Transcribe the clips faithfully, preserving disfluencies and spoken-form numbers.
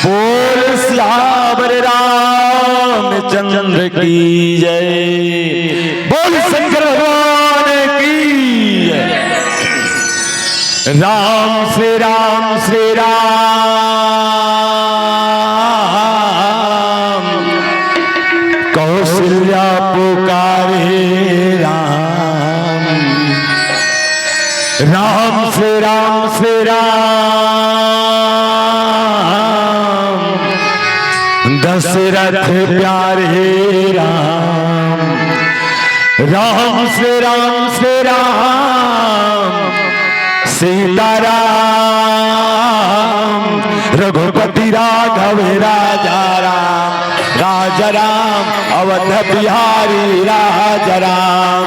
बोल सियावर रामचंद्र की जय। बोल शंकर भगवान की जय। राम श्री राम श्री राम, कौशल्या पुकारे राम। राम श्री राम श्री राम, दशरथ प्यारे राम। राम श्री राम श्री राम, सीताराम रघुपति राघव राजा राम। राजा राम अवध बिहारी राजा राम।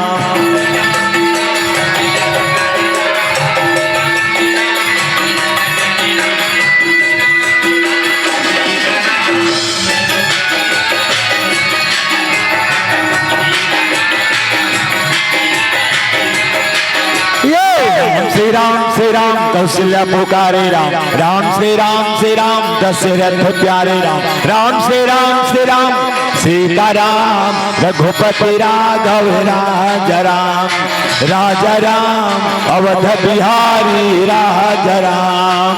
ये राम श्री राम श्री राम, कौशल्या पुकारे राम। राम श्री राम श्री राम, दशरथ प्यारे राम। राम श्री राम श्री राम, सीताराम रघुपति राघव राजा राम। राजा राम अवध बिहारी राजा राम।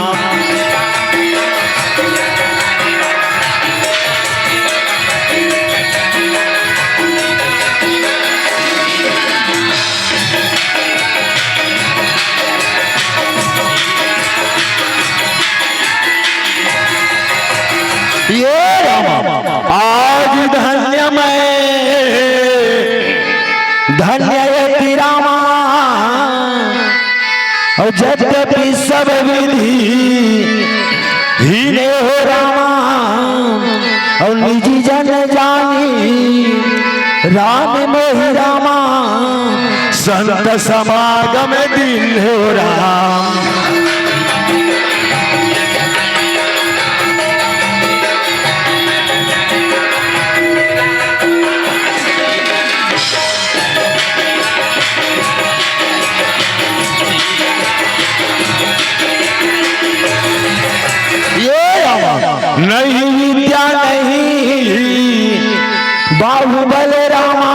ये राम, आज धन्य मैं, धन्य ये रामा, और जद्यपि सब विधि हीने हो रामा, और निज जन जानी राम मोहि रामा। संत समागम दिन हो राम। ये रामा, नहीं विद्या नहीं बाहुबल रामा,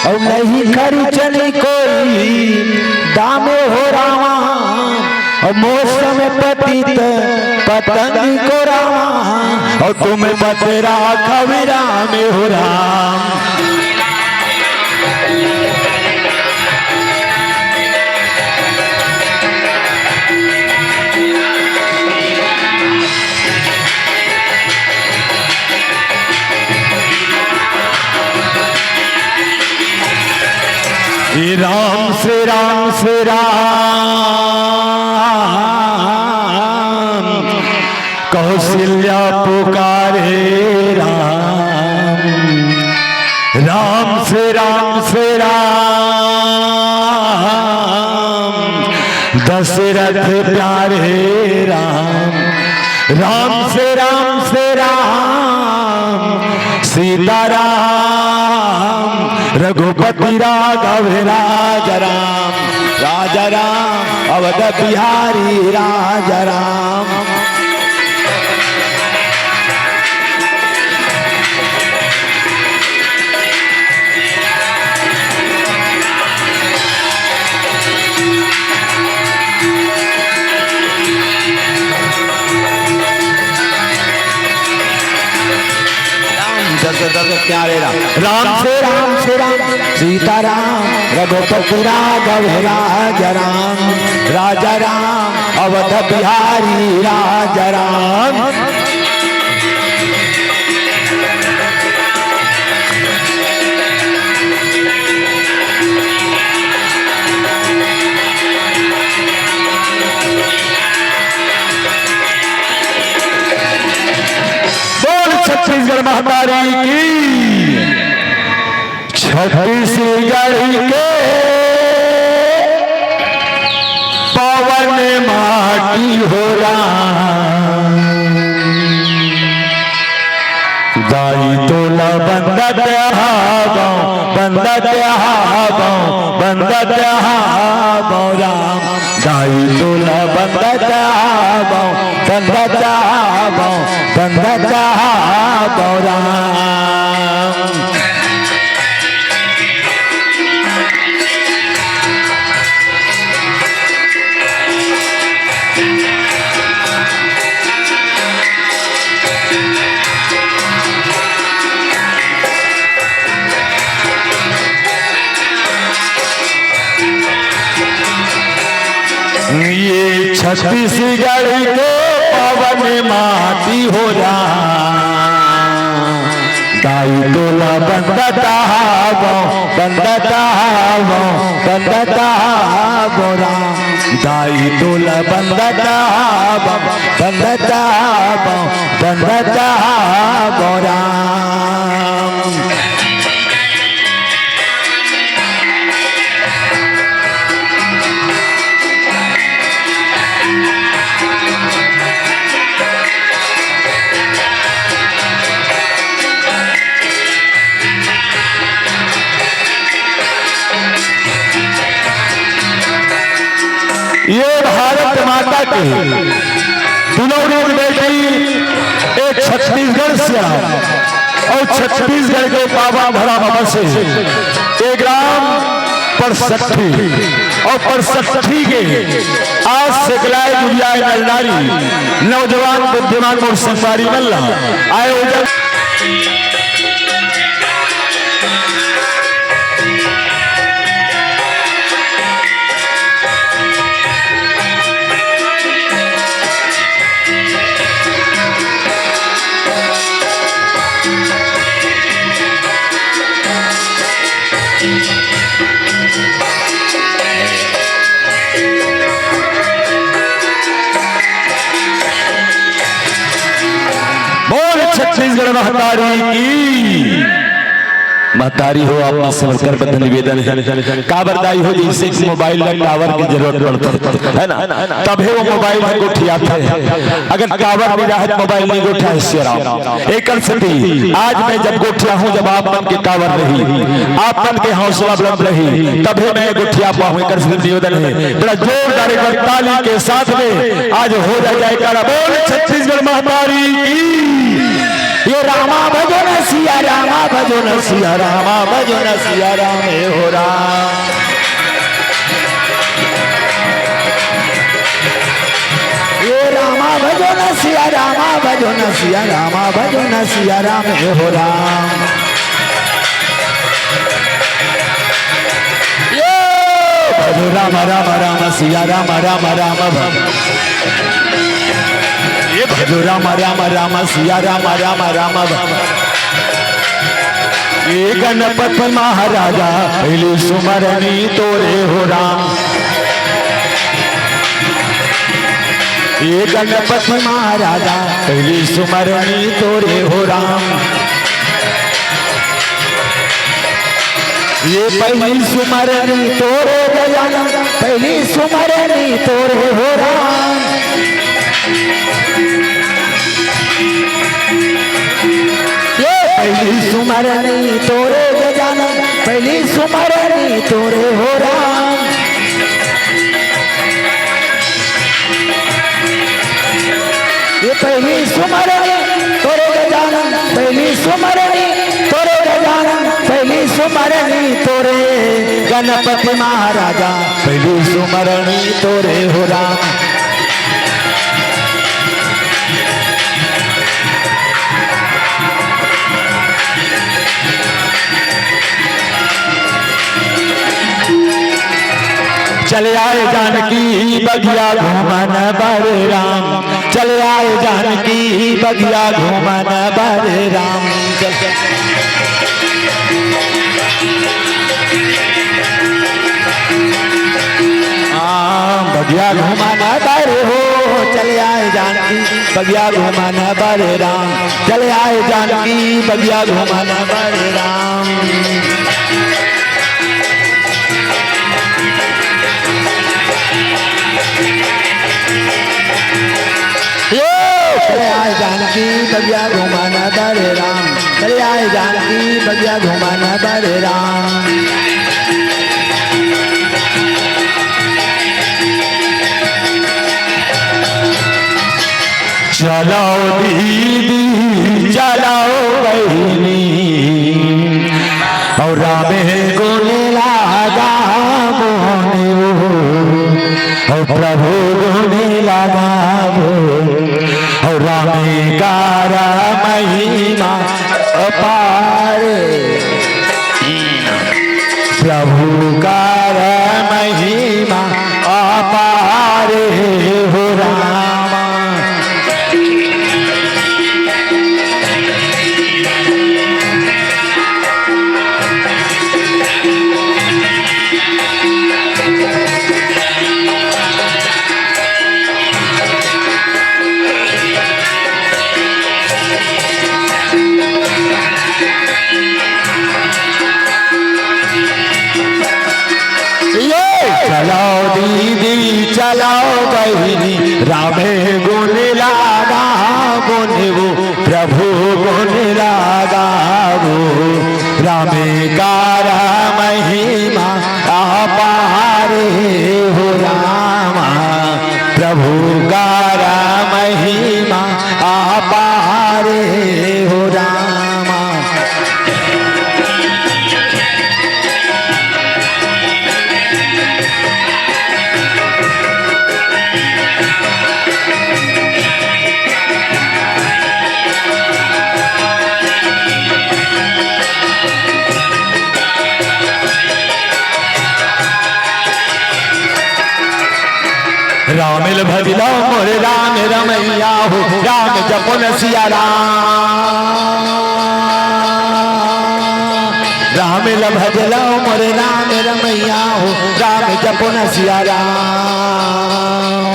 अउ नहीं खर्च नहीं कोई दाम हो रामा, अउ मौसम पतित पतंग को रामा, अउ तुम मत राखव राम हो राम। हे राम से राम से राम, कौशल्या पुकारे राम। राम से राम से राम, दशरथ प्यारे राम। राम से राम से राम, सीता राम, रघुपति राघव राज राम। राजा राम, अवध बिहारी राजा राम। राम दशरथ प्यारे राम। राम से राम से राम, सीता राम, रघुपति राघव राजा राम। राजा राम, अवध बिहारी राजा राम। बोल छत्तीसगढ़ महतारी की। छत्तीसगढ़ के पावन माटी हो राम। दाई तोला बंदत हावं, बंदत हावं, बंदत हावं राम। दाई तोला बंदत हावं, बंदत हावं, बंदत हावं राम। ये छत्तीसगढ़ के पावन माटी हो राम। दाई तोला बंदत हावं, बंदत हावं, बंदत हावं राम। दाई तोला बंदत हावं, बंदत हावं, बंदत हावं राम। ये भारत माता के दुनों रूप बेटी, एक छत्तीसगढ़ से आए और छत्तीसगढ़ के पावन धरा में बसे। एक राम परसठी और परसठी के आज सिखलाए दुनिया नर नारी, नौजवान बुद्धिमान और संस्कारी मल्ला आयोजन। बोल छत्तीसगढ़ महतारी की। महतारी हो, आप मन से करबद्ध निवेदन हे, काबर दाई हो, जइसे कि मोबाइल ला टावर के जरूरत पड़थे, है ना, तभे वो मोबाइल ह गोठियाथे। अगर टावर नइ रहे त मोबाइल नइ गोठियाय, सियाराम। एकर सेती आज मैं जब गोठियाहूँ, जब आप मन के टावर रही, आप मन के हौसला बुलंद रही, तभे मैं गोठिया पाहूँ। एकर सेती निवेदन हे, बड़ा जोरदार एक बार ताली के साथ में आज हो जाए जयकारा। बोल छत्तीसगढ़ महतारी की। ये रामा भजो न सिया, रामा भजो न सिया, रामा भजो न सिया राम, हे हो राम। ये रामा भजो न सिया, रामा भजो न सिया, रामा भजो न सिया राम, हे हो राम। ये भजो राम, राम, राम, सिया राम, राम, राम, भज। ये भजो राम, राम, राम, सिया राम, राम, राम, भज। ये गणपति महाराजा, पहली सुमरनी तोरे हो राम। ये गणपति महाराजा, पहली सुमरनी तोरे हो राम। ये पहली सुमरनी तोरे गजानन, पहली सुमरनी तोरे हो राम। ये पहली सुमरनी तोरे गजानन, पहली सुमरनी तोरे हो राम। ये पहली सुमरनी तोरे गजानन, पहली सुमरनी तोरे गजानन, पहली सुमरनी तोरे गणपति महाराजा, पहली सुमरनी तोरे हो राम। चले आए जानकी बगिया घूमन बर राम, चले आए जानकी बगिया घूमन बर राम। चल हाँ, बगिया घूमन बर हो, चले आए जानकी बगिया घूमन बर राम, चले आए जानकी बगिया घूमन बर राम। ये चले आए जानकी बगिया घूमन बर राम, चले आए जानकी बगिया घूमन बर राम। चलो दीदी, चलो बहिनी, अउ रामे गुन लगाबो, अउ प्रभु गुन लगाबो, अउ रामे कर महिमा अपार। प्रभु कर महिमा अपार हे हो रामा। ये चलो दीदी, चलो बहिनी, रामे गुन लगाबो, प्रभु गुन लगाबो, रामे कर महिमा अपार हे हो रामा, प्रभु कर महिमा अपार हे हो रामा। राम ल भजलो मोरे राम रमैया हो, राम जपो न सिया राम। राम ल भजलो मोरे राम रमैया हो, राम जपो न सिया राम।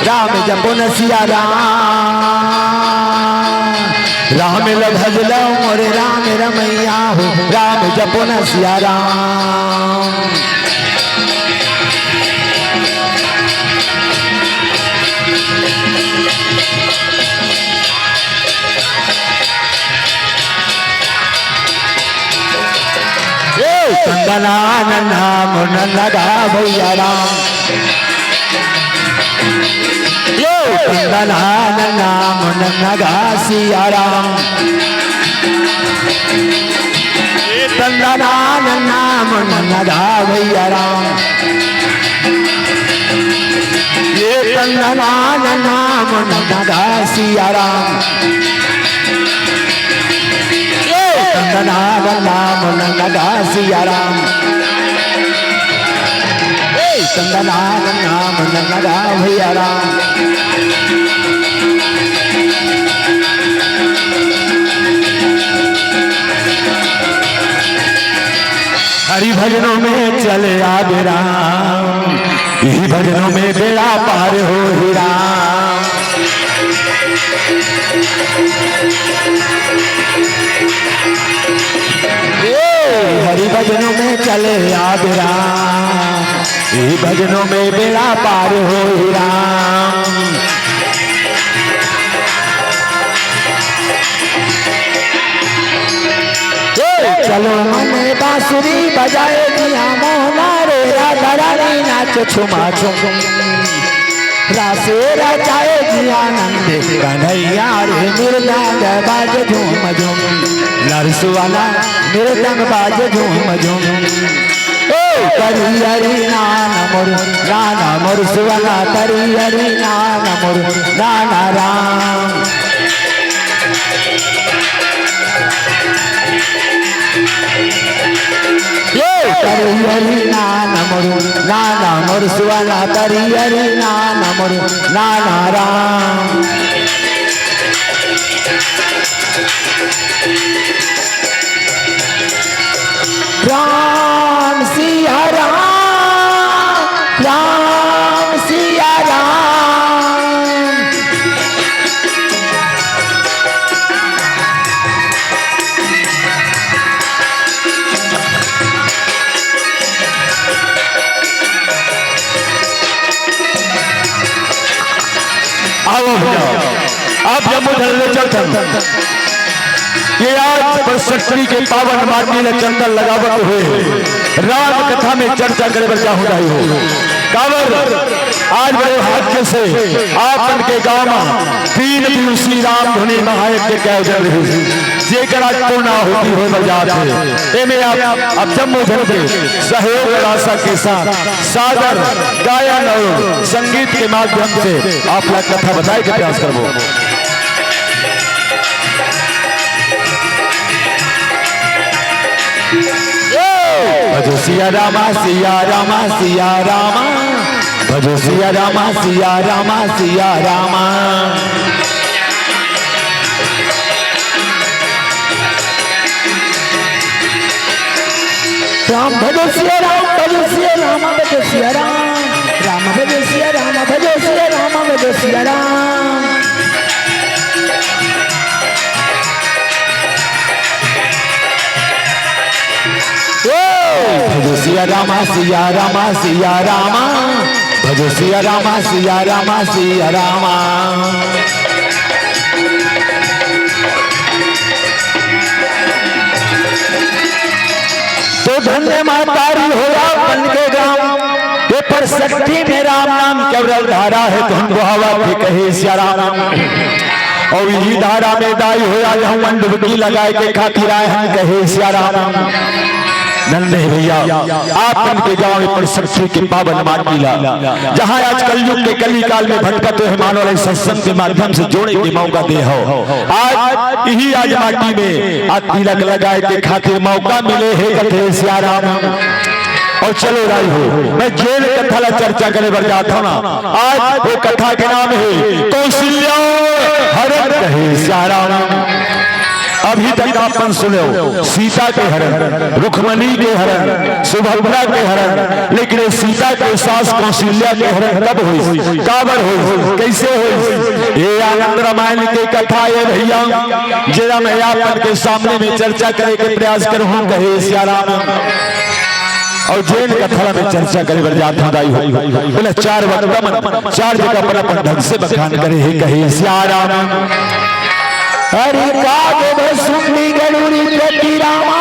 राम जपो न सिया राम। राम ल भज लव मोरे राम रमैया हो, राम जपो न सिया राम। ए चंदना नन्ना मुन्ना गा भैया राम। यो चंदना नन्ना मुन्ना गा सिया राम। ए चंदना नन्ना मुन्ना गा भैया राम। ए चंदना नन्ना मुन्ना गा सिया राम। ए चंदना नन्ना मुन्ना गा सिया राम। ए चंदना नन्ना मुन्ना गा भैया राम। हरि भजनों में चले आबे राम, इही भजनों में बेड़ा पार होही राम। ए, हरि भजनों में चले आबे राम, इही भजनों में बेड़ा पार होही राम। ए, चलो मन बांसुरी बजाए जिया मोहना रे राधा रानी नाच छुमा छुम। रासे रचाए जिया नंद कन्हैया रे मृदंग बाज झूम झूम। नरसुवना मृदंग बाज झूम झूम। ओ करी हरी नान मोर, नान मोर सुवना करी हरी नान मोर, नाना राम। यो करी हरी नान मोर, नाना मोर सुवना करी हरी नान मोर, नाना राम। राम सिया राम, राम सिया राम। आओ भैया, आप जम्मो झन ले चलथन। ये आज परसठी के पावन माटी ल चंदन लगावत हुए राम कथा में चर्चा करे बर चाहूं दाई हो। काबर आज बड़े भाग्य से आप मन के गांव में तीन दिवसीय राम धुनी महायज्ञ के आयोजन रहिस, जेकर आज पूर्णाहुति होय बर जात हे। एमे आप, आप जम्मो झन के सहयोग और आशा के साथ सादर गायन और संगीत के माध्यम से आप ला कथा बताए के प्रयास करबो। भजो सिया रामा, सिया रामा, सिया रामा। भजो सिया रामा, सिया रामा, सिया रामा। राम भजो सिया राम, भजो सिया राम, भजो सिया राम। राम भजो सिया राम, भजो सिया राम, भजो सिया राम। ओ, भजो सिया रामा, सिया रामा, सिया रामा। भजो सिया रामा, सिया रामा, सिया रामा। तो धन्य महतारी हो आप मन के गांव, ये परसठी में राम नाम केवल धारा हे, तो हमको हवा भी कहे सिया राम। और इही धारा में दाई हो आज हम डुबकी लगाए के खातिर आए हन, कहे सिया राम। नन्हे भैया, आप मन के गांव में परसठी के पावन माटी ला, जहां आज कलयुग के कली काल में भटकत हुए मानव ला सत्संग के माध्यम से जोड़े के मौका दे हो। आज इही आज माटी में आज तिलक लगाए के खातिर मौका मिले हे, कथे सिया राम। और चलो राई हो, मैं जेन कथा ला चर्चा करे बर जात हूं ना, आज वो कथा के नाम हे कौशल्या हरण, कहे सिया राम। अब अभी तक आप मन सुनेव, सीता के हरण, रुक्मणी के हरण, सुभद्रा के हरण, लेकिन ये सीता के सास कौशल्या के हरण कब होइस, काबर होइस, कइसे होइस? ये आनंद रामायण के कथा हे भइया, जेला मैं आप मन के सामने में चर्चा करे के प्रयास करहूं, कहे सिया राम। अउ जेन कथा ला मैं चर्चा करे बर जात हंव दाई हो, ओला चार वक्ता मन चार जगह अपन अपन ढंग से बखान करे हे, कहे सिया राम। हरि काज भसुंडी गरुड़ी प्रति रामा,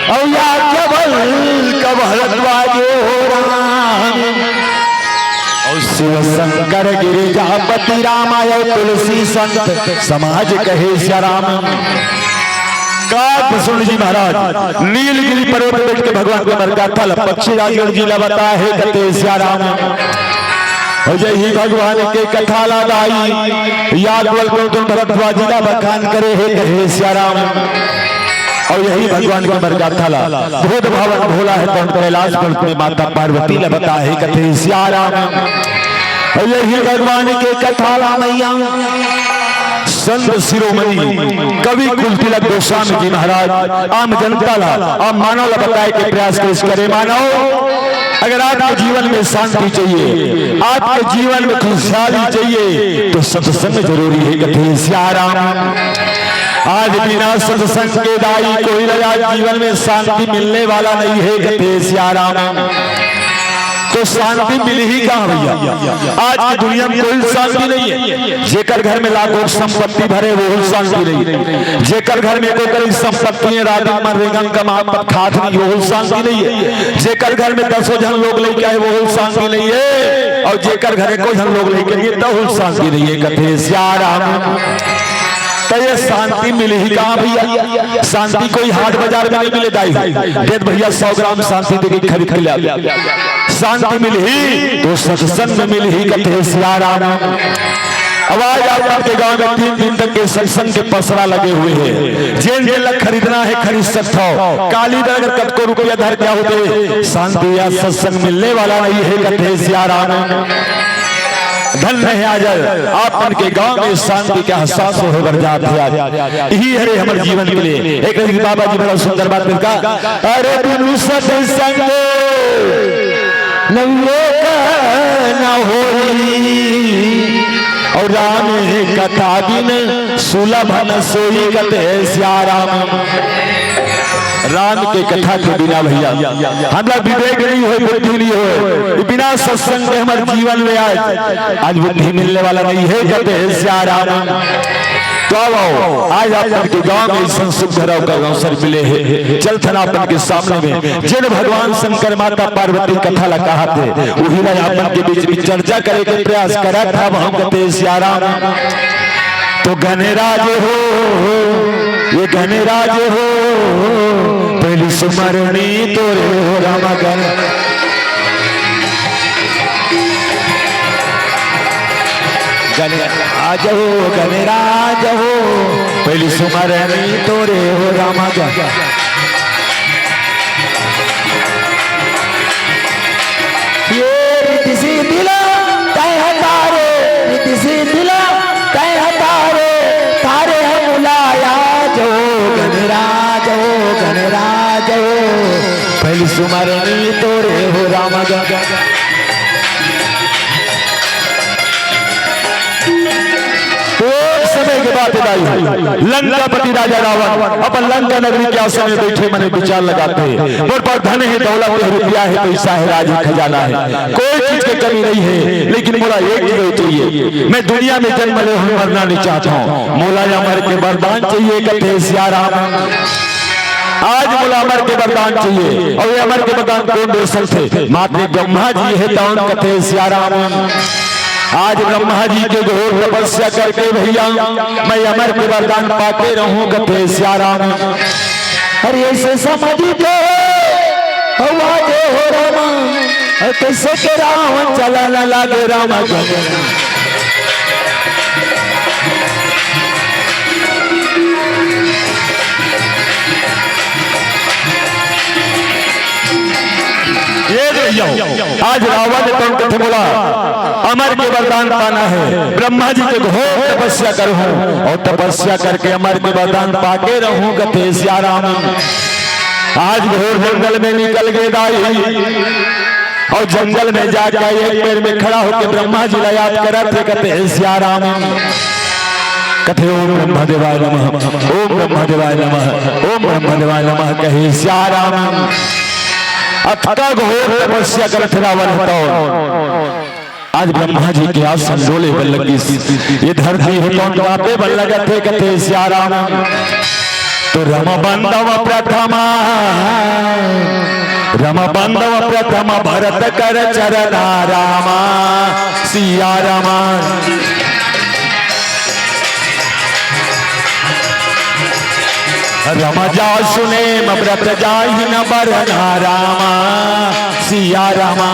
अउ याज्ञवल्क्य भरद्वाज हो राम। अउ शिव शंकर गिरिजापति राम, अउ तुलसी संत समाज कहे सिया राम। का भसुंडी जी महाराज नीलगिरी पर्वत पे बैठ के भगवान के मरगाथा ला पक्षीराज जी ला बताए हे कथे सिया राम। अउ यही भगवान के कथा ला दाई याज्ञवल्क्य भरद्वाज जी ला बखान करे हे कथे सिया राम। अउ यही भगवान के मरगाथा ला भूत भावन भोला हे तउन कैलाश पर्वत में माता पार्वती ला बताए हे कथे सिया राम। अउ यही भगवान के कथा ला मैया संत शिरोमणि कवि कुल तिलक गोस्वामी जी महाराज आम जनता ला, आम मानव ला बताए के प्रयास करे। मानव, अगर आपके जीवन में शांति चाहिए, आपके जीवन में खुशहाली चाहिए, तो सत्संग जरूरी हे कथे सिया राम। आज बिना सत्संग के दाई कोई ला आज जीवन में शांति मिलने वाला नहीं हे कथे सिया राम। तो शांति मिलही कहां भइया? आज की दुनिया में कोई शांति नहीं हे। जेकर घर में लाखों संपत्ति भरे, वो शांति नहीं हे। जेकर घर में एको कनी संपत्ति हे, रात दिन मन रेंगन कमात खात नहीं, वो शांति नहीं हे। जेकर घर में दसों झन लोग लइका हे, वो शांति नहीं हे। अउ जेकर घर एको झन लोग लइका नइ हे, तहू शांति नहीं हे, कथे सिया राम। त ये शांति मिलही कहां भइया? शांति कोई हाट बाजार में नहीं मिले दाई। दे दे भइया, सौ ग्राम शांति दे के खरीद के ले आ। शांति मिलही तो सत्संग में मिलही, कथे सिया राम। अब आज आप मन के गांव में तीन दिन तक के सत्संग के पसरा लगे हुए हे। जेन जेन ला खरीदना हे, खरीद सकथव। काली दर कतको रुपया धर के आव, शांति या सत्संग मिलने वाला नहीं हे, कथे सिया राम। धन्य हे आज आप मन के गांव में शांति के एहसास होय बर जात हे आज। इही हरे हमर जीवन के लिए। एक दिन बाबा जी बड़ा सुंदर बात लिखा, अरे बिनु सत्संग नवलोक न होई, अउ राम कथा बिन सुलभ न सोई, कथे सिया राम। राम के कथा के बिना भइया हमला विवेक नहीं होय, बुद्धि नहीं होय। बिना सत्संग के हमर जीवन में आज, आज बुद्धि मिलने वाला नहीं हे, कथे सिया राम। तो आओ, आज आप मन के गांव में अइसन सुख धराव का अवसर मिले हे। चलथन आप मन के सामने में जेन भगवान शंकर माता पार्वती कथा ला कहत हे, उही ला आप मन के बीच में चर्चा करे के प्रयास करत हंव, कथे सिया राम। तो गणराज हो, ये गणराज हो, पहली सुमरनी तोरे हो राम गण। गणराज हो, गणराज हो, पहली सुमरनी तोरे हो राम गण। ये रिद्धि सिद्धि ला तैं हतारे, रिद्धि सिद्धि ला तैं हतारे, तारे हम उलाया जो गणराज हो, गणराज हो, पहली सुमरनी तोरे हो राम गण। तो एक समय के बात हे दाई, लंकापति राजा रावण अपन लंका नगरी के आसन में बइठे मने विचार लगाथे, मोर पास धन हे, दौलत हे, रुपया हे, पइसा हे, राज हे, खजाना हे, कोई चीज के कमी नहीं हे, लेकिन मोला एक चीज चाहिए। मैं दुनिया में जन्म ले हंव, मरना नहीं चाहत हंव, मोला अमर के वरदान चाहिए, कथे सिया राम। आज मोला अमर के वरदान चाहिए। अउ ये अमर के वरदान कोन दे सकथे? मात्र ब्रह्मा जी हे, तउन कथे सिया राम। आज ब्रह्मा जी के घोर तपस्या करके भइया मैं अमर के वरदान पाके रहूं, कथे सिया राम। अरे अइसे समझ के हवा जे हो रामा, अरे कइसे के रावण चलन लागे रामा। ये भइया, आज रावण तउन कथे मोला अमर के वरदान पाना है, ब्रह्मा जी के घोर तपस्या करहूं और तपस्या करके अमर के वरदान पाके रहूं, कथे सिया राम। आज घोर जंगल में निकल गे दाई और जंगल में जाके एक पैर में खड़ा होके ब्रह्मा जी ला याद करत हे, कथे सिया राम। कथे ओम ब्रह्मा देवाय नमः, ओम ब्रह्मा देवाय नमः, ओम ब्रह्मा देवाय नमः कहे सिया राम। अतका घोर तपस्या करत रावण तो आज ब्रह्मा जी के आसन डोले बर लगिस। ये धरती हे तो कांपे बर लगत हे, कथे सिया राम। तो रम बंधव प्रथमा, रम बंधव प्रथम भरत कर चरना रामा, सिया रामा। रम जासु नेम व्रत जाहि न बरना रामा, सिया रामा।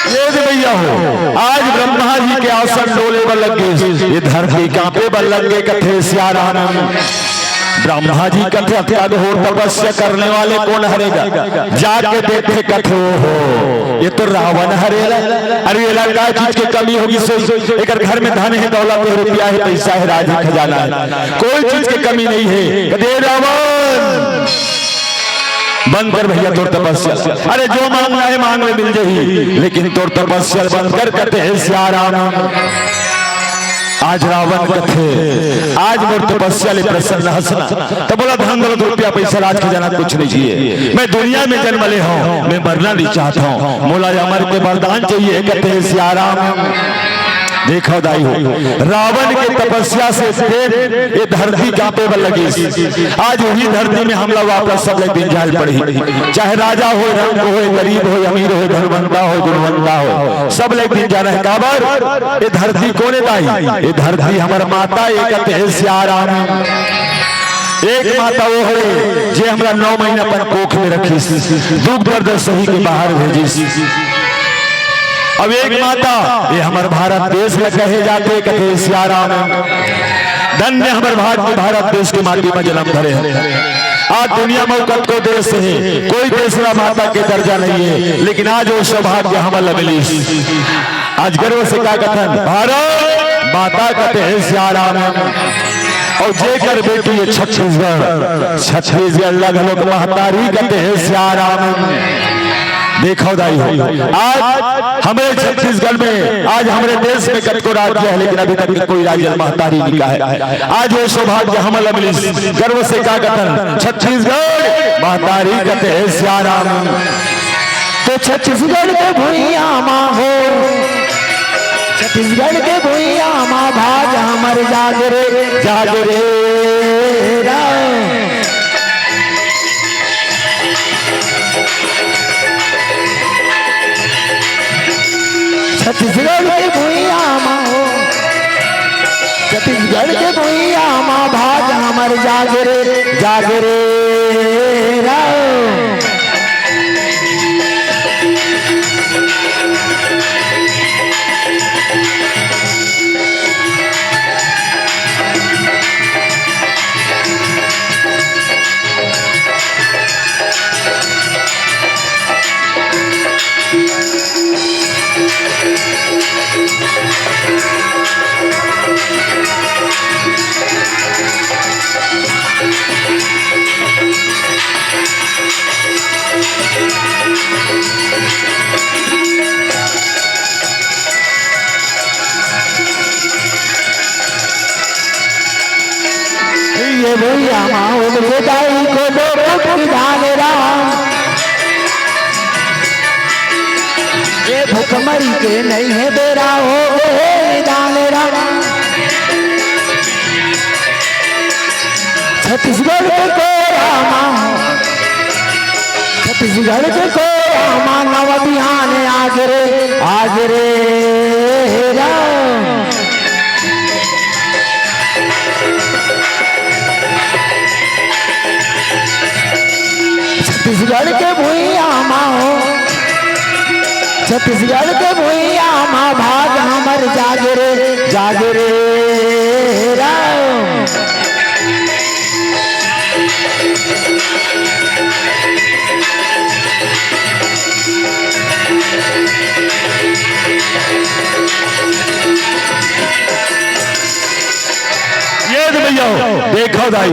ये दे भैया हो, आज ब्रह्मा जी के आसन डोले बर लग गे, ये धरती कांपे बर लग गे, कथे सिया राम। ब्रह्मा जी कथे, "अतका घोर तपस्या करने वाले कोन हरे गा?" जाके देखे कथे, "ओहो, ये तो रावण हरे ला।" अरे, एला का चीज के कमी होगे? सो एकर घर में धन हे, दौलत हे, रुपया हे, पैसा हे, राज हे, खजाना हे, कोई चीज के कमी नहीं हे। कथे, "रावण, बंद कर भैया तोर तपस्या। अरे, जो मांगना हे मांग ले, मिल जाही, लेकिन तोर तपस्या बंद कर," कथे सिया राम। आज रावण कथे, "आज मोर तपस्या ले प्रसन्न हस ना।" त बोला, "धन दौलत रुपया पैसा राज खजाना कुछ नहीं चाहिए, मैं दुनिया में जन्म ले हंव, मैं मरना नहीं चाहत हंव, मोला अमर के वरदान चाहिए," कथे सिया राम। देखव दाई हो, रावण के तपस्या से ये धरती कांपे बर लगिस। आज उही धरती में हमला वापस सब ले दिन जाए ल पड़ही, चाहे राजा होय, रंक होय, गरीब होय, अमीर होय, धनवंता होय, गुणवंता होय, सब ले दिन जाना हे। काबर? ये धरती कोन ए दाई? ये धरती हमर माता ए, कथे सिया राम। एक माता वो हरे, जे हमरा नौ महीना अपन कोख में रखिस, दुख दर्द सही के बाहर भेजिस। अब एक माता, ये हमर भारत देश ल कहे जाथे, कथे सिया राम। धन्य हमर भारत, भारत देश के माटी में जन्म धरे हे। आज दुनिया में कतको देश हे, कोई देश ला माता के दर्जा नहीं हे, लेकिन आज वो सौभाग्य हमन ला मिलिस। आज गर्व से का कथन, भारत माता कथे सिया राम। और जेकर बेटी हे छत्तीसगढ़, छत्तीसगढ़ ला घलोक महतारी कथे सिया राम। देखव दाई हो, आज हमरे छत्तीसगढ़ में, आज हमरे देश में कतको राज्य हे, लेकिन अभी तक कोई राज्य महतारी नहीं कहे। आज वो सौभाग्य हमन ला मिलिस, गर्व से का कथन, छत्तीसगढ़ महतारी कथे सिया राम। तो छत्तीसगढ़ के भुइयां मा हो, छत्तीसगढ़ के भुइयां मा भाग हमर जाग रे, जाग रे राम। छत्तीसगढ़ के भुइयां मा हो, छत्तीसगढ़ के भुइयां मा भाग हमर जाग रे, जाग रे राम। ये भुइयां मा उनके दाई को दो फुट की दान राम। ये भुखमरी के नहीं हे बेरा, हो गे हे निदान राम। छत्तीसगढ़ के कोरा मा, छत्तीसगढ़ के कोरा मा नवा बिहान आगे रे, आगे रे राम। छत्तीसगढ़ के भुइयां मा हो, छत्तीसगढ़ के भुइयां मा भाग हमर जागे रे, जागे रे राम। ये दे भैया, देखो दाई,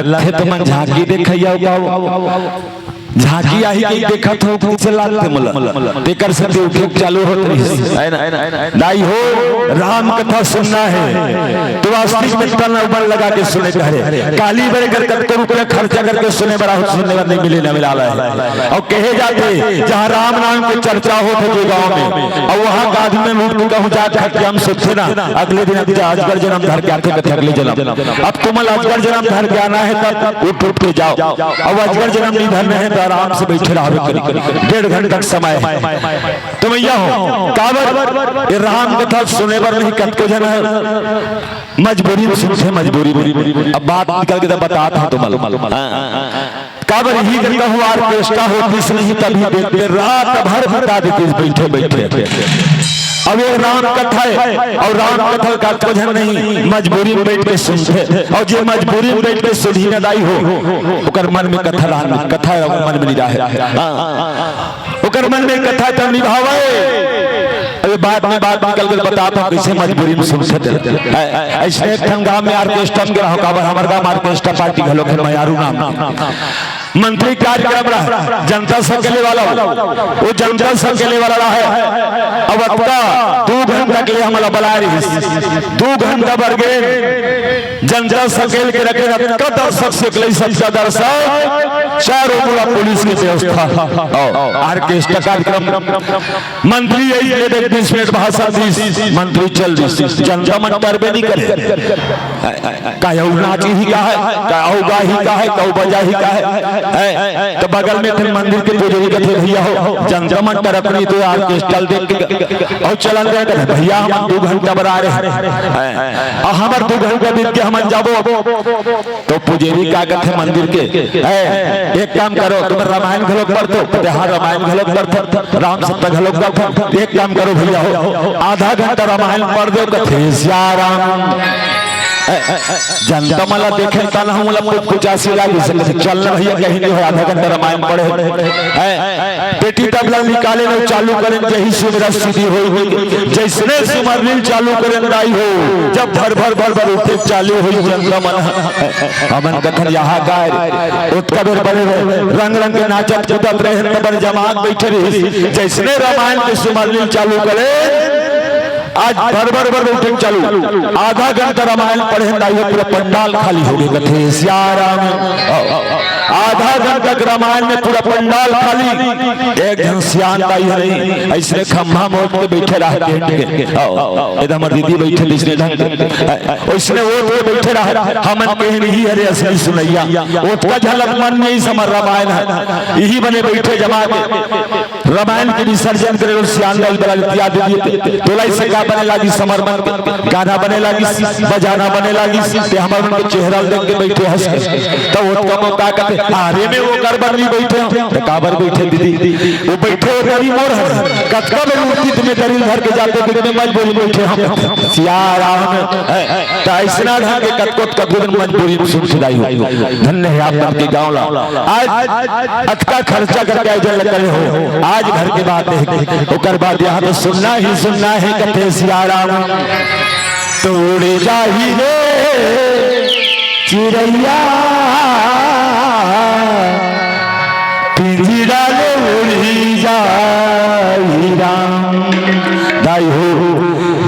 लखे तुमन झांकी देखइया हो। झांकी आही कि देखत हो, कइसे लागथे मोला? तेकर से तो उठे चालू होत रहिस, है ना? दाई हो, राम कथा सुनना है तो वास्तविक में तन अउ मन लगा के सुने के हरे। काली बरे कर कतको रुपया खर्चा करके सुने बर आहू, सुने बर नहीं मिले, न मिला रहा है। अउ कहे जाथे, जहाँ राम नाम के चर्चा होत हे जो गाँव में, अउ वहाँ का आदमी में उठ के कहूँ जात खटिया में सोते ना, अगले दिन अजगर जन्म धर के आथे, कथे अगले जन्म। अब तुमन अजगर जन्म धर के आना है, तब उठ उठ के जाओ। अब अजगर जन्म नहीं धरना है, तो आराम से बैठे रहो, करीब डेढ़ घंटा तक समय है। तो भैया हो, काबर ये राम कथा सुने बर नहीं, कतको झन है मजबूरी में सुनथे, मजबूरी में। अब बात निकल के तब बतात हँव तुमन ल। काबर इही जगह हुआ orchestra होतिस नहीं, तभी देखते रात भर बिता देतिस बैठे बैठे। अब ये राम कथा है, अउ राम कथा ल कतको झन नहीं मजबूरी में बैठ के सुनथे, अउ जे मजबूरी में बैठ के सुनही न दाई हो, ओकर मन में कथा रहन, कथा ओकर मन में नहीं रहे। हाँ। ओकर मन में कथा तब निभावे। अबे बाद में बात निकल के बतात हँव, कइसे मजबूरी में सुनथे। ऐ-, ऐ-, अइसने एक ठन गाँव में orchestra में गे रहों, काबर हमर गाँव में orchestra party घलोक हे, मयारू नाम। मंत्री कार्यक्रम रहा, जनता संकेले वाला, वो जनता संकेले वाला रहा है। अब अतका दू घंटा के लिए हमला बलाए रहिस, दू घंटा बर गे। जनता संकेल के रखे, अतका दर्शक से अकलई, सच्चा दर्शक, चारों मुड़ा पुलिस के व्यवस्था। अउ orchestra कार्यक्रम, मंत्री यही दे दे, बीस मिनट भाषण दिस, मंत्री चल दिस, जनता मन टरबे नहीं करे। का अउ नाचही का है, का अउ गाही का है, का अउ बजाही का है, हैं? तो बगल में फिर मंदिर के पुजारी कथे, भैया हो, जनता मन टरकनी तो orchestra देख के अउ चलन दे, कथे, भैया हम दू घंटा बर आए रहेन, अउ हमर दू घंटा बीत के हमन जाबो। तो पुजारी का कथे मंदिर के, "ए, एक काम करो, तुमन रामायण घलोक पढ़थो?" कथे, "हाँ, रामायण घलोक पढ़थन, राम सत्ता घलोक पढ़थन। एक काम करो भैया हो, आधा घंटा रामायण पढ़ देव।" कथे, "सियाराम।" ए, ए, ए, जनता मन ला देखे तन हमला पुचपुचासी लागिस, कथे, "चल ना भैया, कहीं नहीं हो, आधा घंटा रामायण पढ़े।" ए, पेटी तबला निकालेन अउ चालू करेन, जही सुमिरन सुधी होई होई। जइसने सुमरनी ल चालू करेन दाई हो, जब भर भर भर भर उठे चालू होई जनता मन। हमन कथन यहाँ काय, ओतका बेर बड़े रंग रंग के नाचत कूदत रहेन, त बड़ जमात बइठे रहिस। जइसने रामायण के सुमरनी ल चालू करेन, आज भर भर भर उठे चालू, आधा घंटा रामायण पढ़ेन दाई हो, पूरा पंडाल खाली हो गे। कथे सियाराम, आधा घंटा के रामायण में पूरा पंडाल खाली। एक झन सियान दाई ह नहीं, अइसने खम्भा मोड़ के बइठे रहा टेंट के। अउ एदे हमर दीदी बइठे अइसने ढंग के, अइसने ओढ़ के बइठे रहा। हमन कहेन इही हरे असली सुनइया। ओतका झलक मन में इस हमर रामायण हे, इही बने बइठे जमा के। रामायण के विसर्जन करे बर सियान दाई बला इत्यादि दिए। तोला इसे का बने लागिस, हमर मन के गाना बने लागिस, बजाना बने लागिस, ते हमर मन के चेहरा ल देख के बइठे हँस के। त ओतका म का कथे, "अरे में ओकर बर नहीं बइठे हँव।" त काबर बइठे दीदी? वो बइठे हो दरी मोर हर, कतका बेर उठतिस त में दरी ल धर के जातेंव, त में मजबूरी बइठे हँव। सियाराम, त अइसना ढंग के कतको कतको दिन मजबूरी में सुनथे दाई हो। धन्य हे आप मन के गाँव ला। आज अतका खर्चा करके आयोजन ल करे हो, आज घर के बात हे, ओकर बाद यहाँ तो सुनना ही सुनना हे, कथे सियाराम। तो उड़ जाही रे चिरैया, पिंजरा ले उड़ी जाही राम। दाई हो,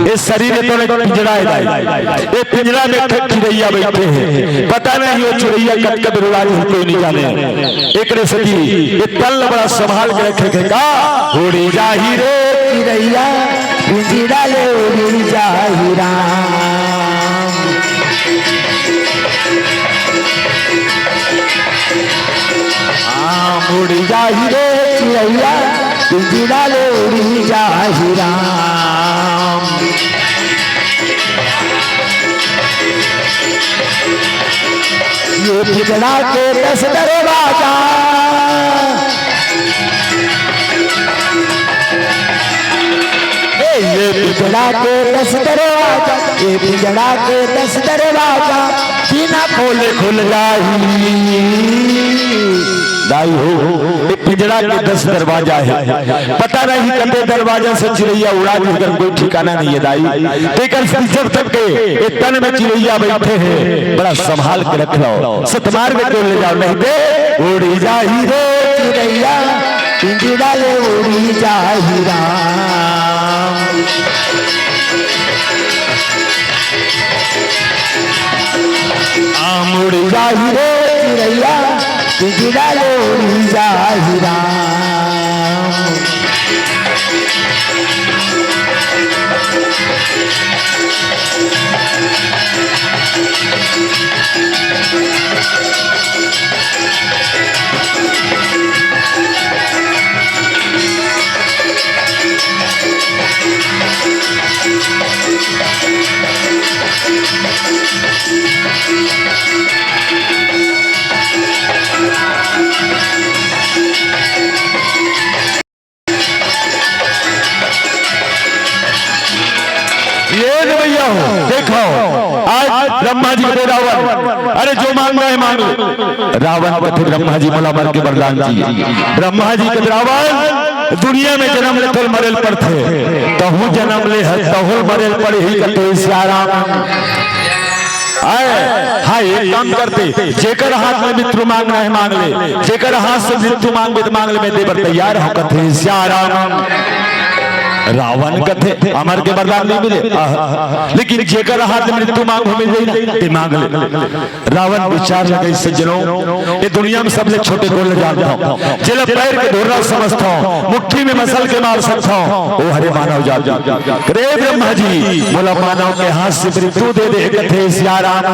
ए शरीर तो एक पिंजरा हे दाई, ए पिंजरा में एक ठन चिरैया बइठे हे, पता नहीं वो चिरैया कतका बेर उड़ा जाही, कोई नहीं जाने। एकरे सेती ए तन ल बड़ा संभाल के रखे के का, उड़ी जाही रे चिरैया, पिंजरा ले उड़ी जाही राम। हाँ, उड़ी जाही रे चिरैया, पिंजरा ले उड़ी जाही राम। ये पिंजरा के दस दरवाजा, ए पिंजड़ा के दस दरवाजा, ए पिंजड़ा के दस दरवाजा, बिना खोले खुल जाही। दाई हो, ए पिंजड़ा के दस दरवाजा हे, पता नहीं कते दरवाजा से चिरैया उड़ा दी, एकर कोई ठिकाना नहीं हे दाई। तेकर से जब तक के ए तन में चिरैया बैठे हे, बड़ा संभाल के रख लो, सतमार्ग को ले जाओ, नहीं ते उड़ी जाही रे चिरैया, पिंजड़ा ले उड़ी जाही राम। आम उड़ी जाही रे चिरैया, पिंजड़ा ले उड़ी जाही राम। ये रे भैया हो, देखो, आज ब्रह्मा जी के रावण, अरे जो मांगना है मांग ले। रावण कथे ब्रह्मा जी मोला मर के वरदान जी। ब्रह्मा जी कथे रावण, दुनिया में जन्म ले तोल मरेल पड़थे, तहूँ जन्म ले ह, तहूँ मरेल पड़ही कथे सियाराम। आय, हाँ, एक काम करते, जेकर हाथ में मृत्यु मांगना है मांग ले, जेकर हाथ से मृत्यु मांगबे त मांग ले, मैं दे बर तैयार हूँ कथे सियाराम। रावण कथे, अमर के वरदान नहीं मिले, आह, लेकिन जेकर हाथ में मृत्यु मांग हो मिल जाई ना, ते मांग ले। रावण विचार लगे, सज्जनों, ये दुनिया में सबले छोटे को ले जानता हूँ, जेला पैर के धोरा समझता हूँ, मुट्ठी में मसल के मार सकता हूँ, वो हरे मानव जात। रे ब्रह्मा जी, मोला मानव के हाथ से मृत्यु दे दे कथे सियाराम।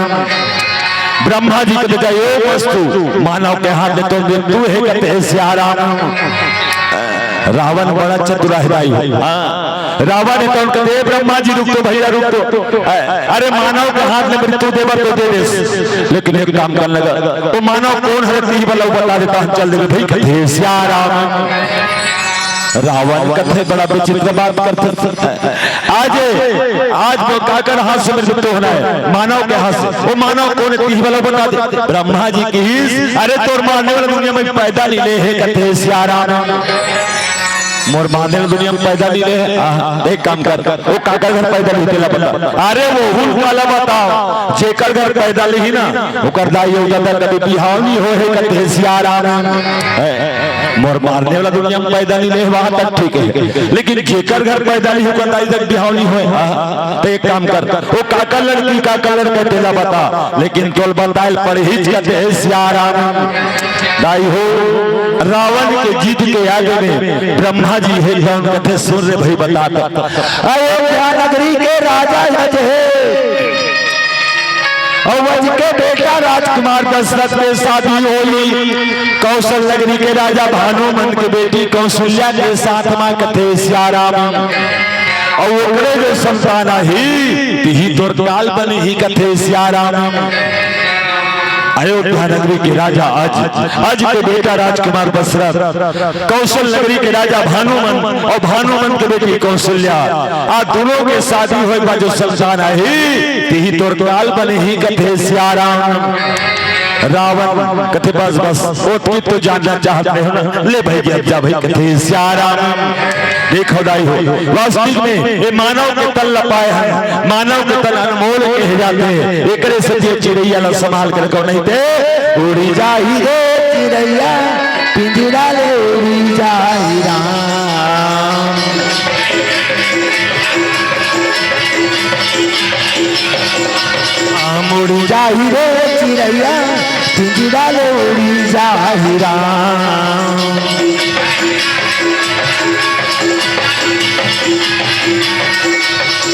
ब्रह्मा जी कथे, "यो वस्तु मानव के हाथ में तो मृत्यु है कथे सियाराम।" रावण बड़ा चतुराई भाई। हाँ। रावण हे तौन कथे, "ए ब्रह्मा जी रुक तो भैया रुक तो। अरे मानव के हाथ में मृत्यु देबा तो दे देस, लेकिन एक काम करने का, तो मानव कौन हरे तीही बला बता देता, हम चल देबे भाई कथे सियाराम।" रावण कथे, "बड़ा विचित्र बात करथे। आज, आज वो काकर हाथ से मृत्यु होना है, मानव के हाथ से। वो मानव कौन हे तीही बला बता दे।" ब्रह्मा जी किहिस, "अरे तोर मारने वाला दुनिया में पैदा नहीं ले हे कथे सियाराम।" मोर मारने वाला दुनिया में पैदा नहीं ले हे। आह, एक काम कर, वो काकर घर पैदा नहीं तेला बता। अरे वो हुल काला बताओ, जेकर घर पैदा लिही ना, ओकर दाई अउ ददा कभी बिहाव नहीं हो हे कथे सियाराम। ए, मोर मारने वाला दुनिया में पैदा नहीं ले, वहां तक ठीक है, लेकिन जेकर घर पैदा नहीं, ओकर दाई ददा बिहाव नहीं होय। हाँ, तो एक काम कर, वो काकर लड़की काकर लड़का तेला बता, लेकिन तोल बतायल पड़ही कथे सियाराम। दाई हो, रावण के जिद के आगे में ब्रह्मा जी हे तौन कथे, सुन रे भाई बता तो। अयोध्या नगरी के राजा अज हे, अउ अज के बेटा राजकुमार दशरथ के शादी होही कौशल नगरी के राजा भानुमंत के बेटी कौशल्या के साथ मा कथे सियाराम। अउ ओकरे जो संतान आही, तिही तोर काल बनही कथे सियाराम। अयोध्या नगरी के राजा अज, अज के बेटा राजकुमार दशरथ, कौशल नगरी के राजा भानुमंत अउ भानुमंत के बेटी कौशल्या, आ दोनों के शादी होय के बाद जो संतान आही, तिही तोर काल बनही कथे सियाराम। रावण कथे, "बस, बस, ओतकी तो जानना चाहत नहीं हो ना। ले भाई, अब जा भाई," कथे सियाराम। देखो दाई हो, वास्तविक में ये मानव के तन ल पाए हन, मानव के तन अनमोल कहे जाथे। एकरे से ये चिरैया ल संभाल के रखो, नहीं ते उड़ी जाही रे चिरैया, पिंजरा ले उड़ी जाही राम। आम उड़ी जाही रे चिरैया, पिंजरा ले उड़ी जाही राम।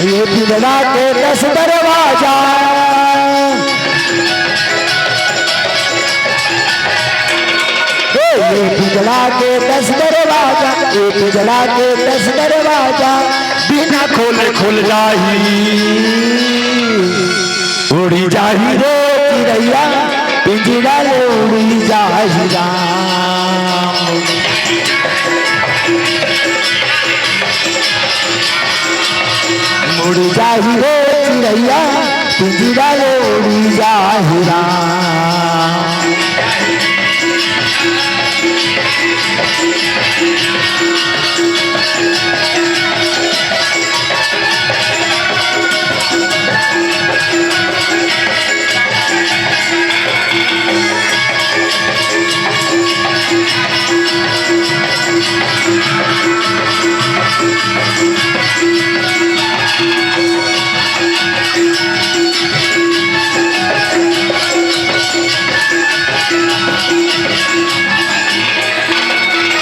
ये पिंजरा के दस दरवाजा, ए, ये पिंजरा के दस दरवाजा, ये पिंजरा के दस दरवाजा, बिना खोले खुल जाही। उड़ी जाही रे चिरैया, पिंजरा ले उड़ी जाही राम। उड़ जाही रे चिड़ैया, पिंजरा ले उड़ जाही राम।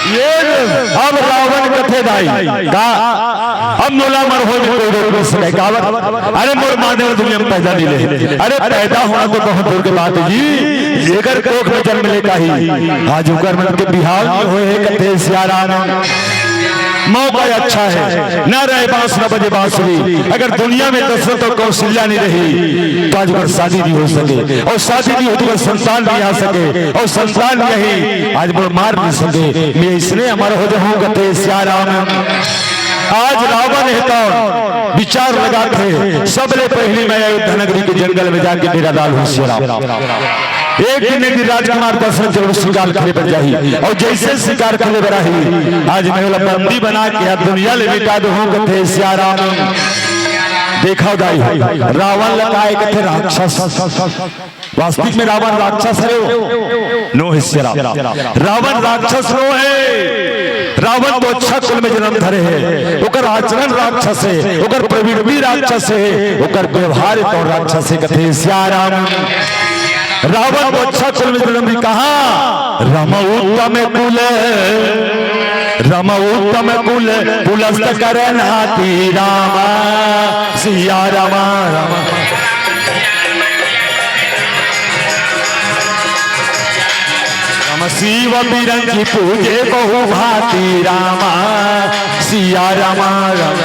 ये अब रावण कथे दाई का, अब मोला मरहो में कोई रोक नहीं सके। काबर? अरे मोर माँ देव दुनिया में पैदा नहीं ले। अरे पैदा होना तो बहुत दूर के बात है जी, एकर कोख में जन्म ले का ही। आज ओकर मन के बिहाव नहीं होए हे, कथे सियाराम। मौका अच्छा है, ना रहे बांस ना बजे बांसुरी। अगर दुनिया में दशरथ और कौशल्या नहीं रही तो आज ओकर शादी नहीं हो सके, और शादी नहीं हो तो ओकर संतान नहीं आ सके, और संतान नहीं, आज मोर माँ नहीं सके। मैं इसने अमर हो जाऊं, कथे सियाराम। आज रावण हे तो विचार लगाथे, सबले पहली मैं अयोध्या नगरी के जंगल में जाके डेरा डालहूं सियाराम। एक दिन, एक दिन राजकुमार दशरथ जरूर शिकार खेले बर जाही, और जैसे शिकार खेले बर आही, आज मैं ओला बंदी बना के आज दुनिया ले मिटा दूहूं, कथे सियाराम। देखव दाई, रावण ला काय कथे? राक्षस। वास्तविक में रावण राक्षस हे? नो हे सियाराम। रावण राक्षस नो हे। रावण तो अच्छा कुल में जन्म धरे हे, ओकर आचरण राक्षस हे, ओकर प्रवृत्ति राक्षस हे, ओकर व्यवहार तो राक्षस हे, कथे सियाराम। रावण तो अच्छा कुल में जन्म भी कहा, रम उत्तम कुल, रम उत्तम कुल, पुलस्त कर नाती राम, सिया राम, राम। राम शिव बिरंची पूजे बहु भांति रामा, सिया रामा राम।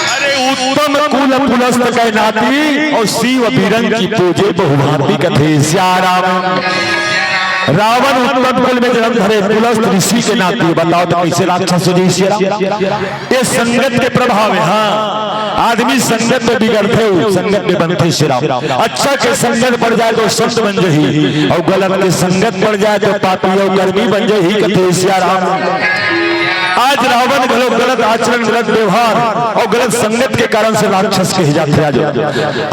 अरे उत्तम कुल पुलस्त कै नाती और शिव बिरंची पूजे बहु भांति कथे सिया राम। रावण उत्तम कुल में जन्म धरे, पुलस्त ऋषि के नाती, बताओ तो कैसे राक्षस हो जाई सिया राम? ये संगत के प्रभाव हे। हाँ, आदमी संगत में बिगड़थे, संगत में बनथे सिया राम। अच्छा के संगत पड़ जाए तो संत बन जही, और गलत के संगत पड़ जाए तो पापी और कर्मी बन जही, कथे सिया राम। आज रावण घलो गलत आचरण, गलत व्यवहार और गलत संगत के कारण से राक्षस कहे जाथे। आज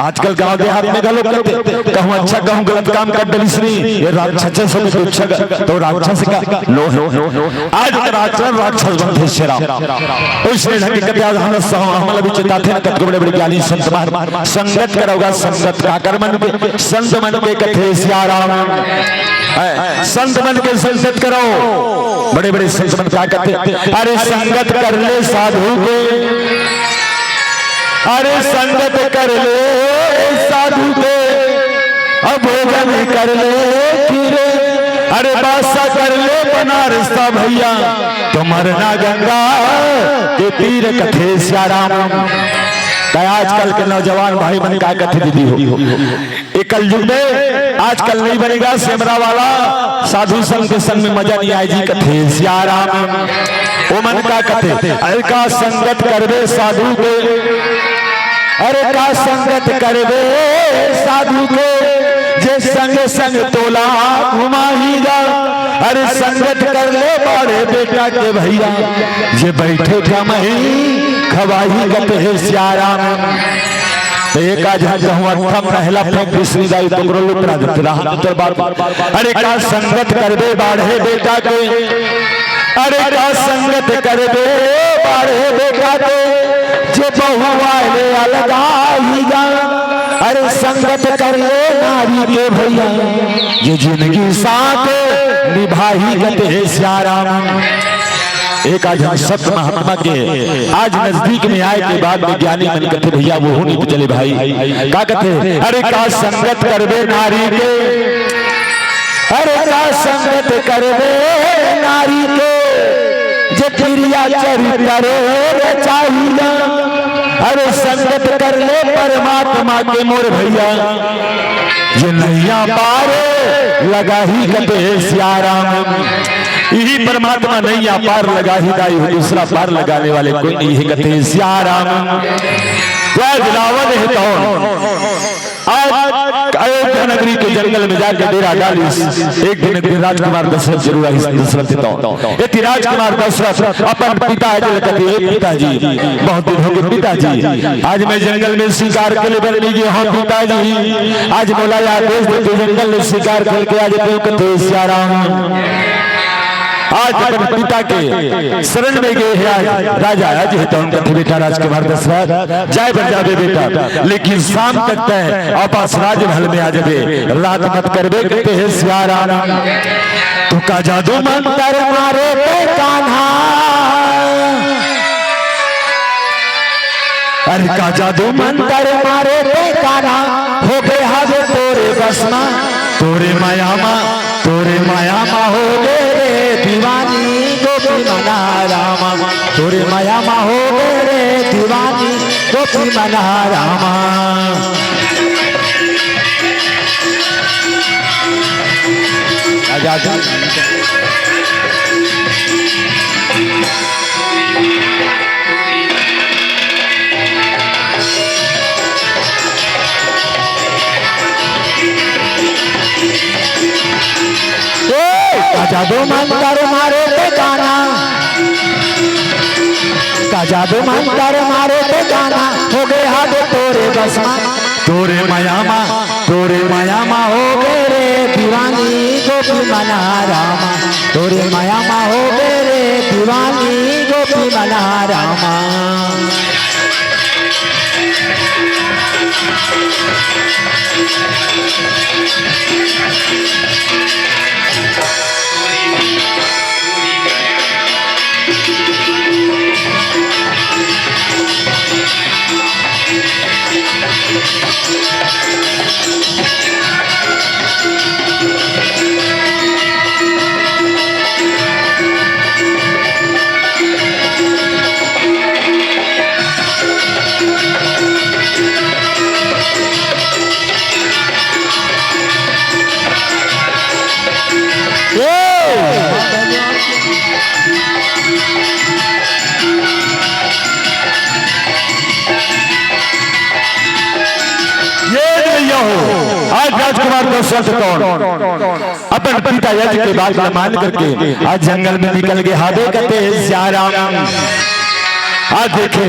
आजकल गांव देहात में घलो कहथे, कहूं अच्छा कहूं गलत काम कर डरिस नहीं, ये राक्षस से तो अच्छा ग-, तो राक्षस का नो, नो, नो, नो। आज ओकर आचरण राक्षस बनथे सिया राम। ओइसने ढंग के कथे आज हम सह-, हमला भी चेताथे न कतको बड़े बड़े ज्ञानी संत महात्मा, संगत करव गा संगत काकर मन के, संत मन के कथे सिया राम। है, संत मन के संगत करव। बड़े बड़े संत मन का कथे, अरे संगत कर ले साधु के, अरे संगत कर ले साधु के, अब भोजन कर ले खीरे, अरे बासा कर ले बनारसा भैया, तो मरना गंगा के तीर कथे सिया राम। त आजकल के नौजवान भाई मन का कथे दीदी हो, ये कलयुग में आजकल नहीं बनेगा सेमरा वाला, साधु संग के संग में मजा नहीं आए जी, कथे सिया राम। ओमन का कथे, अरे का संगत करबे साधु के, अरे का संगत करबे साधु के, जे संग संग तोला घुमाही गा। अरे संगत कर ले बाढ़े बेटा के भैया, जे बैठे कमही खवाही, कथे सिया राम। त एक आध झन कहूं अट्ठम पहला फेंक बिसरी दाई, तोकरो लुटरा देते रहा, तो बार बार। अरे का संगत करबे बाढ़े बेटा के, अरे का संगत करबे बाढ़े बेटा के, जे बहु वाले अलगाही गा। अरे संगत कर ले नारी के भैया, ये जिंदगी साथ निभाही, कथे सिया राम। एक आध झन संत महात्मा के आज नजदीक में आए के बाद में ज्ञानी मन कथे, भैया वो नहीं तो चले भाई। का कथे? अरे का संगत करबे नारी के, अरे का संगत करबे नारी के, जे तिरिया चरित्र रचाही गा। अरे संगत कर ले परमात्मा के मोर भैया, ये नैया पार लगाही कथे सिया राम। यही परमात्मा नैया पार लगाही दाई हो, दूसरा पार लगाने वाले कोई नहीं है कथे सिया राम। तो आज रावण हे तो आज अयोध्या नगरी के जंगल में जाके डेरा डालिस। एक दिन, एक दिन राजकुमार दशरथ जरूर आइस, दशरथ तो। एती राजकुमार दशरथ अपन पिता जी ल कथे, "ए पिताजी, बहुत दिन हो गए पिताजी, आज मैं जंगल में शिकार के लिए बर नइ गे हों पिताजी, आज मोला आदेश दे तैं जंगल में शिकार खेल के आ जा तैं कथे सिया राम।" आज अपन पिता के शरण में गे हे आज राजा, आज हे तो कथे बेटा राजकुमार दशरथ, जाय बर जाबे बेटा, लेकिन शाम तक तैं वापस राजमहल में आ जाबे, रात मत करबे कथे सिया राम। तो का जादू मंतर मारे ते कान्हा, अरे का जादू मंतर मारे ते कान्हा, हो गे हवे तोरे बस मा, तोरे माया मा, तोरे माया मा हो गे रे दीवानी गोपी मना रामा, तोरे माया मा हो गे रे दीवानी गोपी मना रामा। आजा, आजा। ए, का जादू मंतर मारे ते कान्हा, का जादू मंतर मारे ते कान्हा, हो गे हवे तोरे बस मा, तोरे माया मा, तोरे माया मा हो गे रे दीवानी गोपी मना रामा, तोरे माया मा हो गे रे दीवानी गोपी मना रामा। ये भैया हो, आज राजकुमार दशरथ कौन अपन पिता यज के बात ला मान करके आज जंगल में निकल गे हवे कथे सिया राम। आज देखे,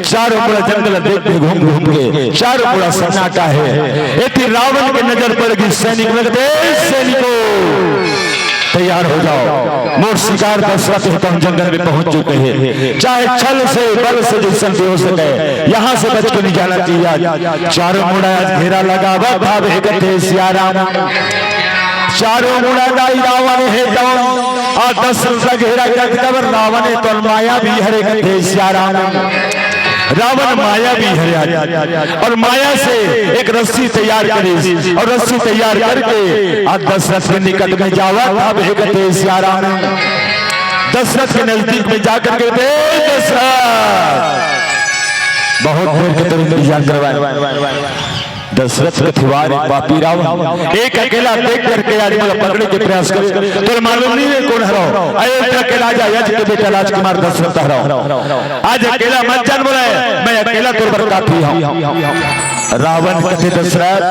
चारों मुड़ा जंगल देख के घूम घूम के चारों मुड़ा सन्नाटा हे। एती रावण के नजर पड़ गे, सैनिक लगथे, "सैनिकों, तैयार हो जाओ, मोर शिकार दशरथ हे तो हम जंगल में पहुंच चुके हैं, चाहे छल से, बल से, जैसन भी हो सके, यहाँ से बच के नहीं जाना चाहिए।" आज चारों मुड़ा आज घेरा लगावत हवे कथे सिया राम। चारों मुड़ा दाई रावण हे तो आ दशरथ ला घेरा करके, काबर रावण हे तो मायावी हरे कथे सिया राम। रावण मायावी हरे आज। और माया से एक रस्सी तैयार करिस और रस्सी तैयार करके आ दशरथ के निकट में जावत हवे कथे सिया राम। दशरथ के नजदीक में जाकर के, "ए दशरथ, बहुत देर के तोर इंतजार करवाए।" दशरथ कथे, "वाह रे पापी रावण, एक अकेला देख करके आज मोला पकड़े के प्रयास करे। तोला मालूम नहीं हे कोन हरव? अयोध्या के राजा यज के बेटा राजकुमार दशरथ हरव। आज अकेला मत जान मोला, मैं अकेला तोर बर काफी हूँ।" रावण कथे, "दशरथ,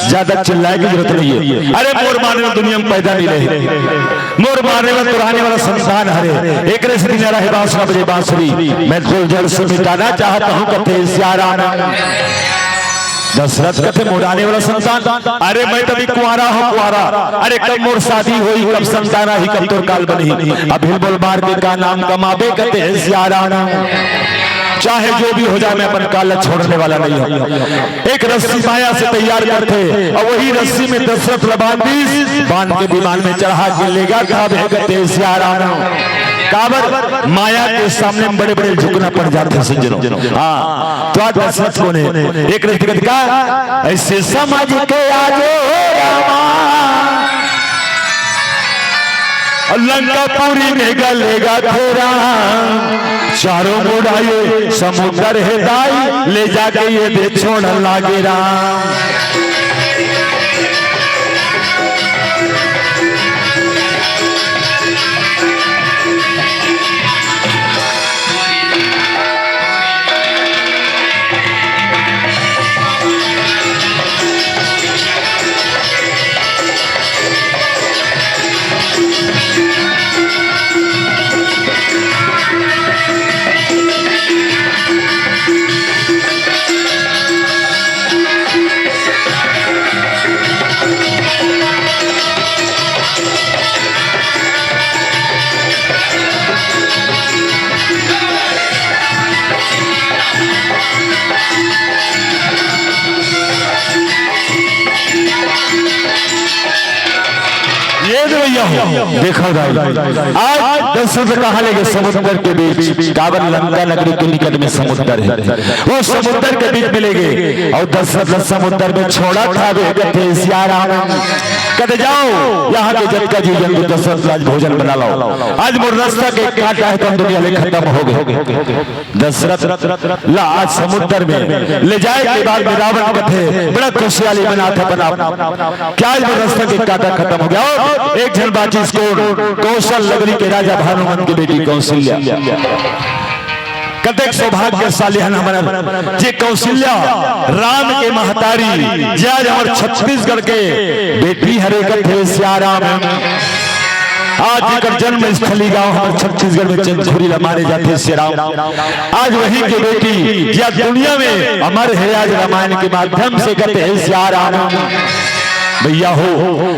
ज्यादा चिल्लाए के जरूरत नहीं हे। अरे मोर माने वाला दुनिया में पैदा नहीं रहे। मोर माने वाला, तोर आने वाला संतान हरे। एकरे से दिन रहे बांस न बजे बांसुरी। मैं फूल जड़ से मिटाना चाहता हूँ," कथे सिया राम। दशरथ कथे, "मोर आने वाला संतान, अरे मैं तो अभी कुंवारा हूँ, कुंवारा। अरे कब मोर शादी होही, कब संतान आही, कब तोर काल बनही। अभी बोल मार के का नाम कमाबे," कथे सिया राम। "चाहे जो भी हो जाए, मैं अपन काल ला छोड़ने वाला नहीं हूँ।" एक रस्सी माया से तैयार करथे और वही रस्सी में दशरथ ला बांध दीस, बांध के विमान में चढ़ा के लेगत हवे कथे सिया राम। काबर माया के सामने में बड़े-बड़े झुकना पड़ जाथे सज्जनों। हाँ, तो आज दशरथ कोन हे, एक रस्सी का, "ऐसे समझ के आज रामा, लंकापुरी में गलेगथे राम।" चारों मुड़ा ये समुंदर हे दाई, ले जाके ये दे छोड़ लागे राम। ये दे भैया हो, देखो भाई, आज दशरथ कहाँ ले गए? समुद्र के बीच, काबर? लंका नगरी के निकट में समुद्र है, वो समुद्र के बीच में ले गए और दशरथ समुद्र में छोड़ा था। वे कहते, "सिया राम, कहते जाओ, यहाँ के जतका जीव जंतु दशरथ ला आज भोजन बना लाओ, आज मोर रस्ता के काटा है तो हम दुनिया ले खत्म हो गए।" दशरथ ला आज समुद्र में ले जाए के बाद में रावण कथे बड़ा खुशियाली मनाथे अपन आप, क्या आज मोर रस्ता के काटा खत्म हो गया। और एक झन बाचिस कोन, कौशल नगरी के राजा भानुमंत के बेटी कौशल्या। कतेक सौभाग्यशाली हन हमर जे कौशल्या राम के महतारी, जे आज हमर छत्तीसगढ़ के बेटी हरे कथे सिया राम। आज जेकर जन्म स्थली गांव हमर छत्तीसगढ़ में चंदखुरी ला माने जाथे सिया राम। आज वही के बेटी या दुनिया में अमर है, आज रामायण के माध्यम से कथे सिया राम। भैया हो,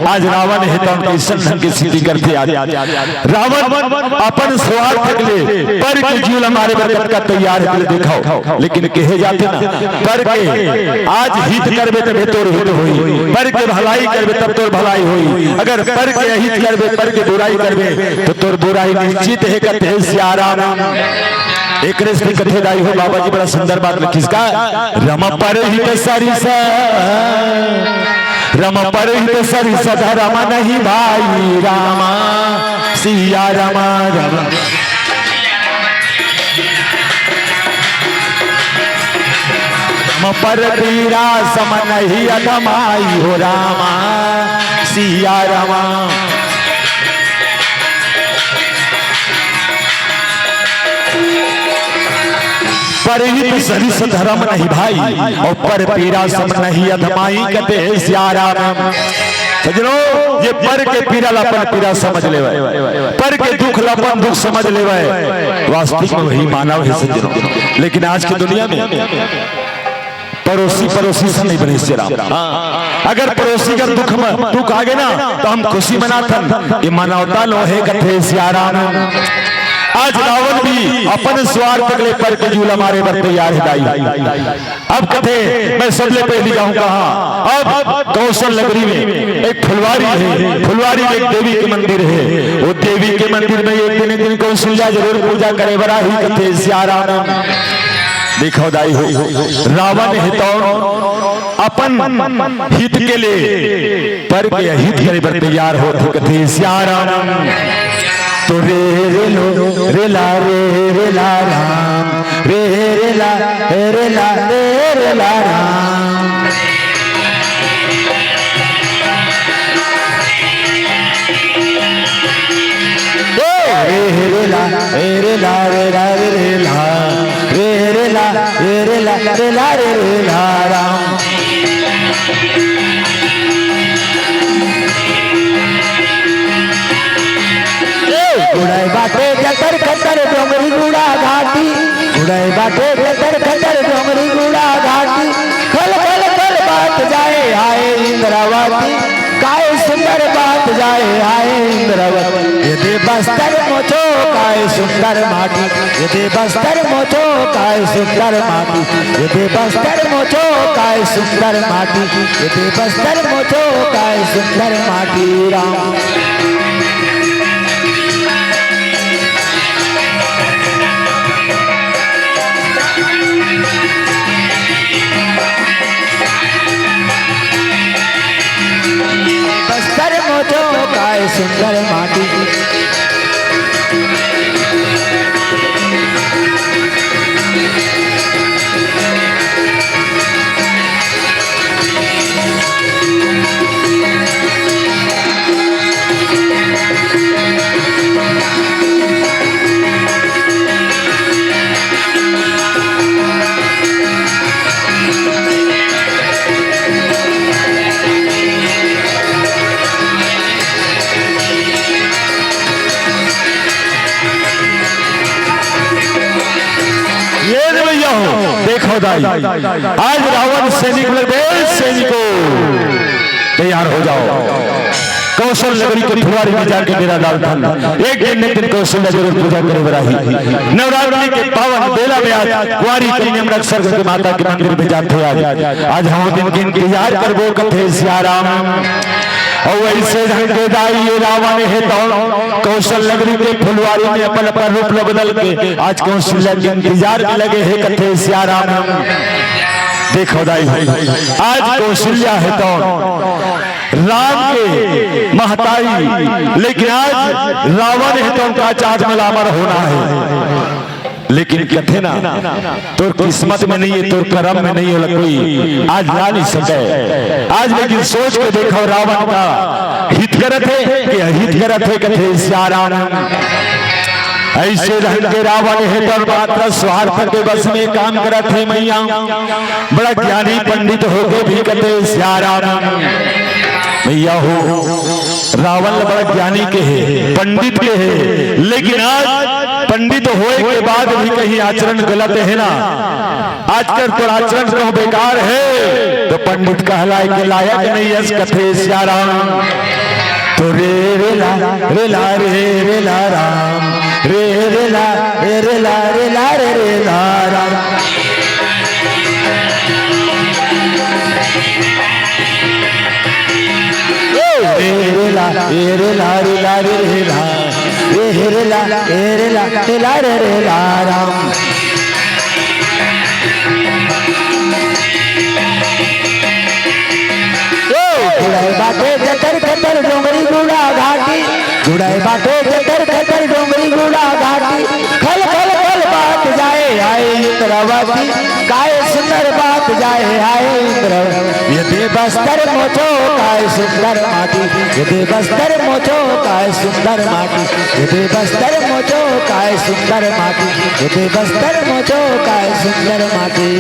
आज रावण हे तो कइसन ढंग के स्थिति करथे। आज रावण अपन स्वार्थ के लिए पर के जीव ला मारे बर कतका तैयार हे, देखो। लेकिन कहे जाथे ना, पर के आज हित करबे तभे तोर हित होई, पर के भलाई करबे तब तोर भलाई होई। अगर पर के अहित करबे, पर के बुराई करबे, तो तोर बुराई निश्चित हे, कथे सिया राम। एकरे से कथे दाई हो, बाबा जी बड़ा सुंदर बात लिखिस का, रम परहित सरिस, रम परहित सरिस धरम नहीं भाई रामा, सिया रामा रामा। रम पर पीरा सम नहीं अधमाई हो रामा, सिया रामा। परहित सरिस धरम नहीं भाई, और पर पीरा सम नहीं अधमाई, कथे सिया राम। सज्जनों, ये पर के पीरा ला अपन पीरा समझ लेवे, पर के दुख ला अपन दुख समझ लेवे, वास्तविक में वही मानव है सज्जनों। लेकिन आज की दुनिया में पड़ोसी पड़ोसी से नहीं बने सिया राम। हाँ, अगर पड़ोसी का दुख में दुख आगे ना, तो हम खुशी मनाथन। ये मानवता नो हे, कथे सिया राम। आज रावण भी अपन स्वार्थ के लिए पर के जीव ला मारे बर तैयार है दाई। अब कथे, मैं सबले पहली जाऊं कहाँ? अब कौशल नगरी में एक फुलवारी है, फुलवारी में एक देवी के मंदिर है। वो देवी के मंदिर में एक दिन, एक दिन कौशल्या जरूर पूजा करे बर आही, कथे सिया राम। देखो दाई हो, रावण हे तो अपन हित के लिए पर के अहित करे बर तैयार होथे, कथे सिया राम। तो रे रे लो रे ला रे रे ला राम, रे रे ला रे ला रे रे ला राम। ए, रे रे ला रे रे ला रे ला रे रे ला, रे रे ला रे रे ला रे ला रे रे ला राम। ए, गुड़ाई बाटे जतर खतर डोंगरी गुड़ा घाटी, गुड़ाई बाटे जतर खतर डोंगरी गुड़ा घाटी। खल खल खल बात जाए आए इंद्रावती, काय सुंदर बात जाए आए इंद्रावती। ये दे बस्तर मोचो काय सुंदर माटी, ये दे बस्तर मोचो काय सुंदर माटी, ये दे बस्तर मोचो काय सुंदर माटी, ये दे बस्तर मोचो काय सुंदर माटी राम। बस्तर मोचो काय सुंदर माटी। आज रावण सैनिक बोले, "ए सैनिकों, तैयार हो जाओ, कौशल नगरी के फुलवारी में जाके डेरा डालथन। एक दिन न एक दिन कौशल्या जरूर पूजा करे बर आही।" नवरात्रि के पावन बेला में आज कुंवारी कन्या मन स्वर्ग के माता के मंदिर में जाथे। आज, आज हम दिन के इंतजार करबो, कथे सिया राम। अउ अइसे ढंग के दाई ये रावण हे तो कौशल नगरी के फुलवारी में अपन, अपन रूप ल बदल के आज कौशल्या के इंतजार में लगे हे, कथे सिया राम। देखो दाई, आज कौशल्या हे तो राम के महतारी, लेकिन आज रावण हे तो उनका चाट मलामर होना है। लेकिन कथे ना, तोर किस्मत में नहीं है, तोर करम में नहीं होला, कोई आज ला नहीं सके। आज लेकिन सोच के देखो, रावण का हित करत हे कि अहित करत हे, कथे सिया राम। अइसे ढंग के रावण हे तो मात्र स्वार्थ के बस में काम करत हे मैया। बड़ा ज्ञानी पंडित होके भी कथे सिया राम। मैया हो, रावण ल बड़ा ज्ञानी के हे, पंडित के हे, लेकिन आज पंडित होए के बाद भी कहीं आचरण गलत हे ना, आजकल तोर आचरण कहूँ बेकार हे, तो पंडित कहलाए के लायक नहीं हस, कथे सिया राम। तो रे रे ला, रे ला, रे रे ला राम, रे रे ला, रे रे ला, रे ला, रे रे ला राम। ए रे ला, ए रे ला, रे ला, रे रे ला, ए रे ला, ए रे ला, रे ला, रे रे ला राम। ए गुड़ाई बाटे जतर कतर डोंगरी गुड़ा घाटी, गुड़ाई बाटे जतर कतर डोंगरी गुड़ा घाटी। खल खल खल बात जाए आए इंद्रावती, काय सुंदर बात जाए आए इंद्रावती। ये दे बस्तर मोचो काय सुंदर माटी, ये दे बस्तर मोचो काय सुंदर माटी, ये दे बस्तर मोचो काय सुंदर माटी, ये दे बस्तर मोचो काय सुंदर माटी।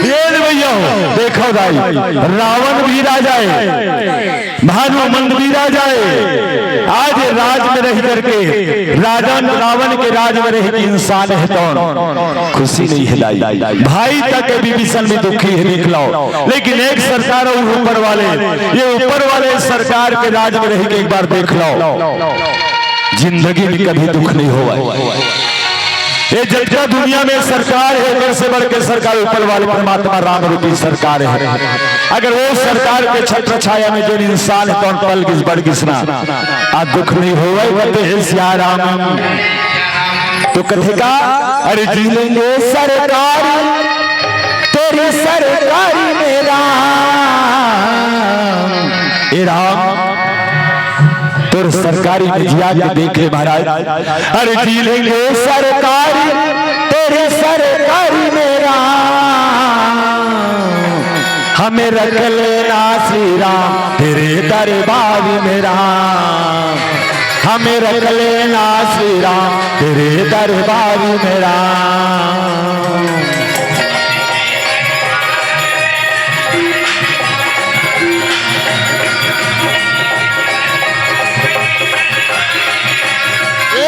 ये ले भैया हो, देखो दाई, रावण भी राजा है, भानु मंद भी राजा है। आज राज में रह करके, राजा रावण के राज में रह के इंसान है तो खुशी नहीं है दाई। भाई तक विभीषण भी दुखी है, देख लो। लेकिन एक सरकार और ऊपर वाले, ये ऊपर वाले सरकार के राज में रह के एक बार देख लो, जिंदगी में कभी दुख नहीं होवा। ये जतका दुनिया में सरकार है, एकर से बढ़ के सरकार ऊपर वाले परमात्मा राम रूपी सरकार है। अगर वो सरकार के छत्र छाया में जो इंसान है, तो पल गिस बढ़ गिसना, आ दुख नहीं होवे, कहते हैं सिया राम। तो कथे का, अरे जी लेंगे सरकार, तेरी सरकारी में राम, ए राम, तोर सरकारी में जिया के देख ले महाराज। अरे जी लेंगे सरकारी, तेरी सरकारी में राम, हमें रख लेना श्री राम, तेरे दरबार में राम, हमें रख लेना श्री राम, तेरे दरबार में राम। ए,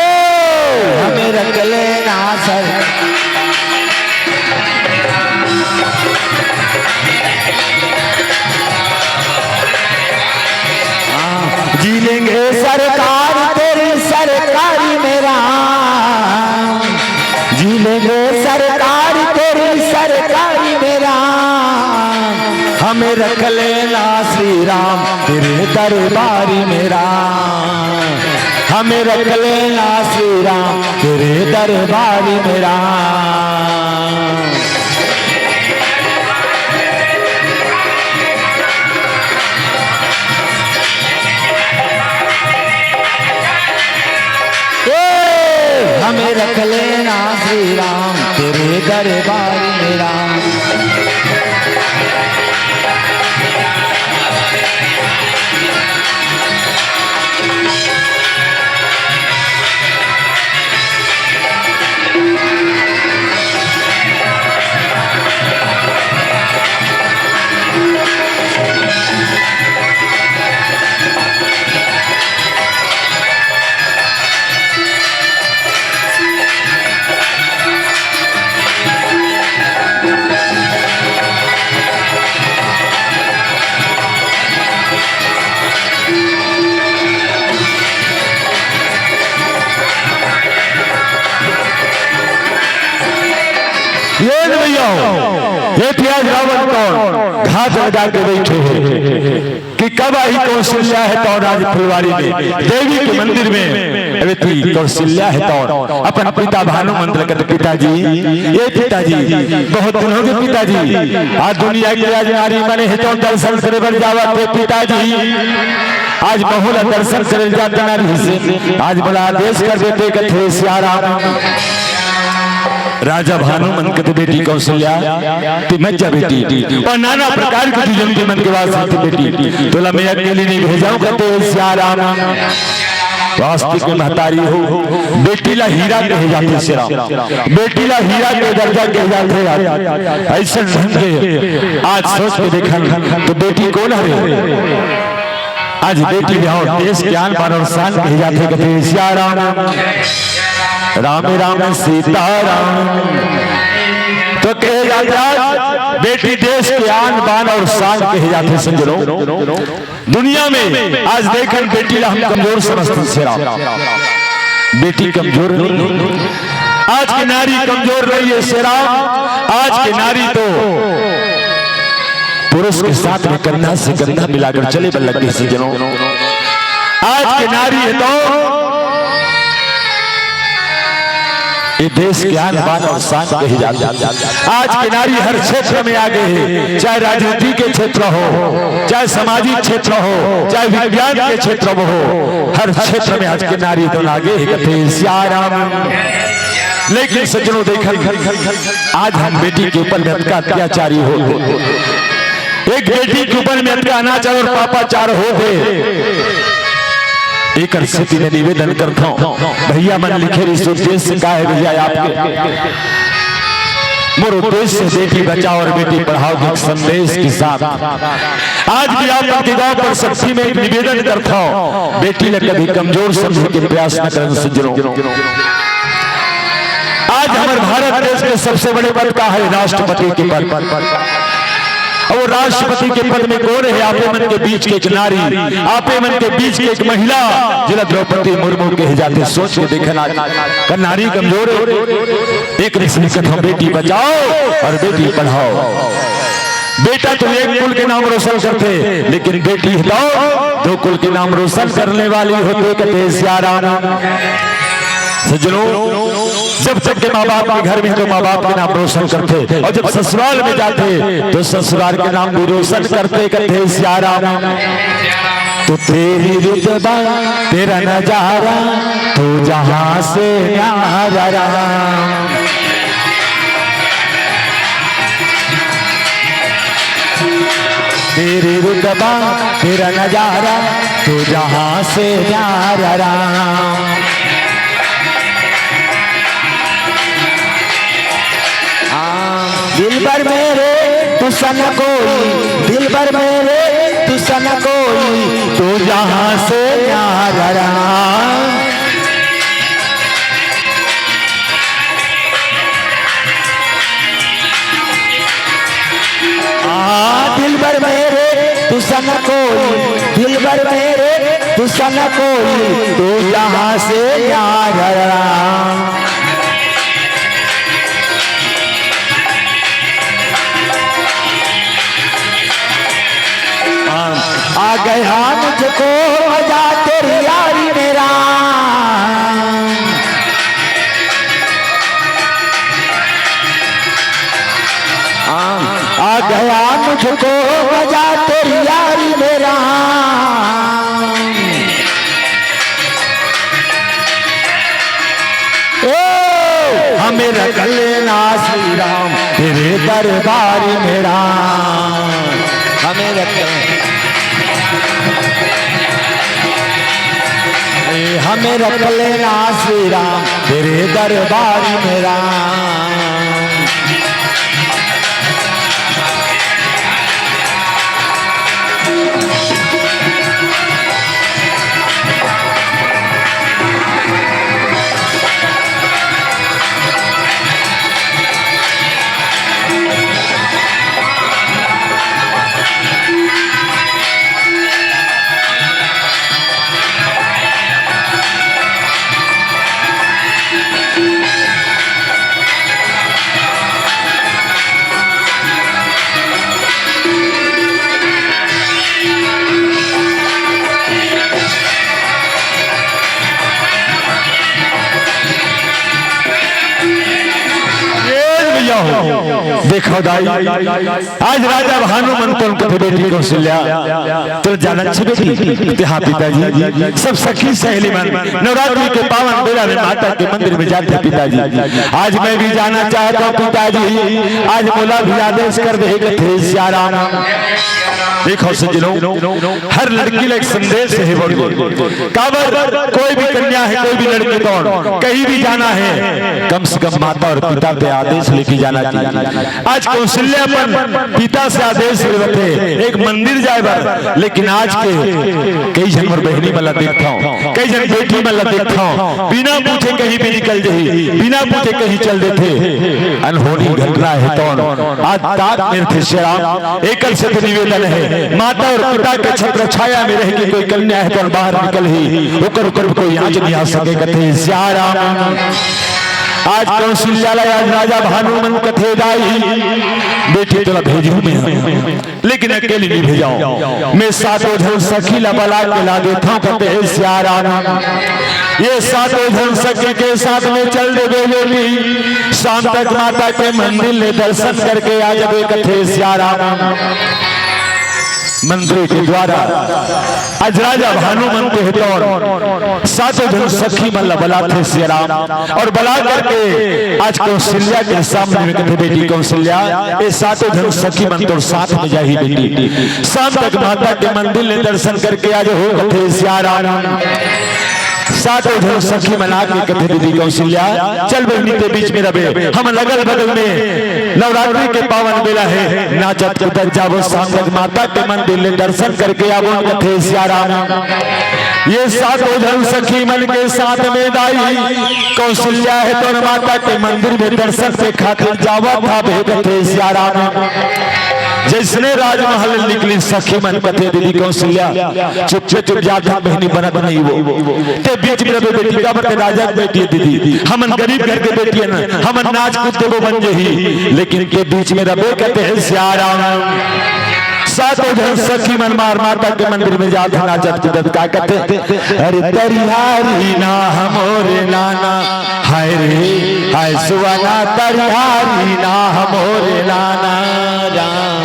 हमें रख लेना सर। हाँ, जी लेंगे सरकार तेरी सरकारी में राम, जी लेंगे सरकार तेरी सर रख लेना श्री राम तेरे दरबारी में राम, हमें रख लेना श्री राम तेरे दरबारी में राम। ए, हमें रख लेना श्री राम तेरे दरबारी में राम। ये न भैया हो, ये थे आज रावण कौन घात लगा के बैठे हैं कि कब आई कौशल्या हेतौन आज फुलवारी में देवी के मंदिर में। अरे थी कौशल्या हेतौन अपन पिता भानुमंत ल कथे, पिताजी, ये पिताजी, बहुत दिन हो गए पिताजी, आज दुनिया की आज नारी मन हेतौन दर्शन करे बर जावत हे पिताजी, आज महू ल दर्शन करे जात नारी से, आज मोला आदेश कर देते कथे सियाराम। राजा भानुमंत कथे, बेटी कौशल्या, तैं मत जा बेटी, अउ नाना प्रकार के तू जंतु मन के वास हे बेटी, तोला मैं अकेली नहीं भेजाहूं कथे सियाराम। वास्तविक में महतारी हो, बेटी ला हीरा कहे जाथे सियाराम, बेटी ला हीरा के दर्जा कहे जाथे। अइसन ढंग के आज सोच के देखन त बेटी कोन हरे? आज बेटी ल देश के आन बान अउ शान कहे जाथे कथे सियाराम। राम राम सीताराम। त कहे जाथे आज बेटी देश के आन बान अउ शान कहे जाथे। सज्जनों, दुनिया में आज देखन बेटी ला हम कमजोर समझथन सियाराम। बेटी कमजोर नहीं, आज के नारी कमजोर नहीं हे सियाराम। आज के नारी तो पुरुष के साथ में कंधा से कंधा मिलाकर चले बर लग गे सज्जनों। आज के नारी हेतौन ये देश के आन बान अउ शान कहे जाथे। आज के नारी हर क्षेत्र में आगे हे, चाहे राजनीति के क्षेत्र हो, चाहे सामाजिक क्षेत्र हो, चाहे विज्ञान के क्षेत्र में हो, हर क्षेत्र में आज के नारी तो आगे हे कथे सियाराम। लेकिन सज्जनों देखन, आज हम बेटी के ऊपर में अतका अत्याचारी होत हे, एक बेटी के ऊपर में अतका अनाचार अउ पापाचार होत हे। एकर सेती मैं निवेदन करथौं, भैया मन लिखे रहिस, उद्देश्य का हे भैया आपके? मोर उद्देश्य बेटी बचाओ अउ बेटी पढ़ाओ के संदेश के साथ आज भी आप मन के गांव पर सबसे मैं एक निवेदन करथौं, बेटी ला कभी कमजोर समझे के प्रयास न करन सज्जनों। आज हमर भारत देश के सबसे बड़े पद का हे? राष्ट्रपति के पद। अउ राष्ट्रपति के पद में कोन हे? आपे मन के बीच के एक नारी, आपे मन के बीच के एक महिला, जेला द्रौपदी मुर्मू कहे जाथे। सोच के देखन, आज का नारी कमजोर हे। एक रिश्ते कथम, बेटी बचाओ अउ बेटी पढ़ाओ। बेटा तो एक कुल के नाम रोशन करथे, लेकिन बेटी हेतौन दो कुल के नाम रोशन करने वाली होथे कथे सियाराम। सज्जनों, जब जब के माँ बाप के घर में हे तो माँ बाप के नाम रोशन करथे, अउ जब ससुराल में जाथे तो ससुराल के नाम भी रोशन करथे कथे सियाराम। तो तेरी रुतबा, तेरा नजारा, तू जहाँ से न्यारा राम। तेरी रुतबा, तेरा नजारा, तू जहाँ से न्यारा राम। हाँ, दिलबर मेरे तू सन कोई, दिलबर मेरे तू सन कोई, तू जहाँ से न्यारा राम। आ, दिलबर मेरे तू सन कोई, दिलबर मेरे तू सन कोई, तू जहाँ से न्यारा राम। गया मुझको मजा तेरी यारी में राम। हाँ, आ गया मुझको मजा तेरी यारी में राम। ए, हमें रख लेना श्री राम तेरे दरबार में राम। हमें रख, ए, हमें रख लेना श्री राम तेरे दरबार में राम। ये भैया हो, देखो दाई, आज राजा भानुमंतन कथे बेटी कौशल्या, तो जाना छे बेटी? ते हाँ पिताजी, सब सखी सहेली मन नवरात्रि के पावन बेला में माता के मंदिर में जाथे पिताजी। आज मैं भी जाना चाहता हूँ पिताजी, आज मोला भी आदेश कर दे कथे सियाराम। देखो सज्जनों, हर लड़की ला एक संदेश हे बोल। काबर कोई भी कन्या हे, कोई भी लड़की कौन, कहीं भी जाना हे, कम से कम माता और पिता के आदेश लेके जाना चाहिए। आज कौशल्या अपन पिता से आदेश लेवत हे एक मंदिर जाए बर, लेकिन आज के कई झन मोर बहिनी मन ला देखथंव, कई झन बेटी मन ला देखथंव, बिना पूछे कहीं भी निकल जही, बिना पूछे कहीं चल देथे। अनहोनी घटना हे तौन आज ताक मेर थे सियाराम, एकर से तो निवेदन हे, माता और पिता के छत्र छाया में रह के कोई कन्या हे तौन बाहर निकल ही, ओकर ऊपर कोई आँच नहीं आ सके कथे सियाराम। आज कौशल्या ला आज राजा भानुमंत कथे दाई, बेटी तोला भेजहूँ मैं, लेकिन अकेली नहीं भेजाओ। मैं सातों झन सखी ला बला के ला देथंव कथे सियाराम। ये सातों झन सखी के साथ में चल देबे बेटी, शाम तक माता के मंदिर ले दर्शन करके आ जाबे कथे सियाराम। मंत्री के द्वारा आज राजा भानुमंत हे तौन सातों झन सखी मन ला बलाथे सियाराम, और बला करके आज कौशल्या के सामने में कथे, बेटी कौशल्या, ये सातों झन सखी मन तोर साथ में जाही बेटी। शाम तक माता के मंदिर ले दर्शन करके आ जाहू कथे सियाराम। सातों झन सखी मन आके कथे, दीदी कौशल्या, चल बहिनी ते बीच में रबे, हम अगल बगल में नवरात्रि के पावन बेला हे, नाचत कूदत जाबो, शाम तक माता के मंदिर ले दर्शन करके आबो कथे सियाराम। ये सातों झन सखी मन के साथ में दाई कौशल्या हे तौन माता के मंदिर में दर्शन के खातिर जावत हाबे कथे सियाराम। जैसने राजमहल निकली सखी मन कथे, दीदी कौशल्या, चुप चुप जात हन बहिनी, बनत नहीं वो। ते बीच में रबे बेटी, काबर ते राजा के बेटी हे दीदी, हमन गरीब घर के बेटी हन, हमन नाच कूद देबो बन जही, लेकिन ते बीच में रबे कथे सियाराम। सातों झन सखी मन मार माता के मंदिर में जात हन, नाचत कूदत का कथे, अरे तरिहारी ना हमोरे नाना, हाय रे हाय सुवना तरिहारी ना हमोरे नाना राम।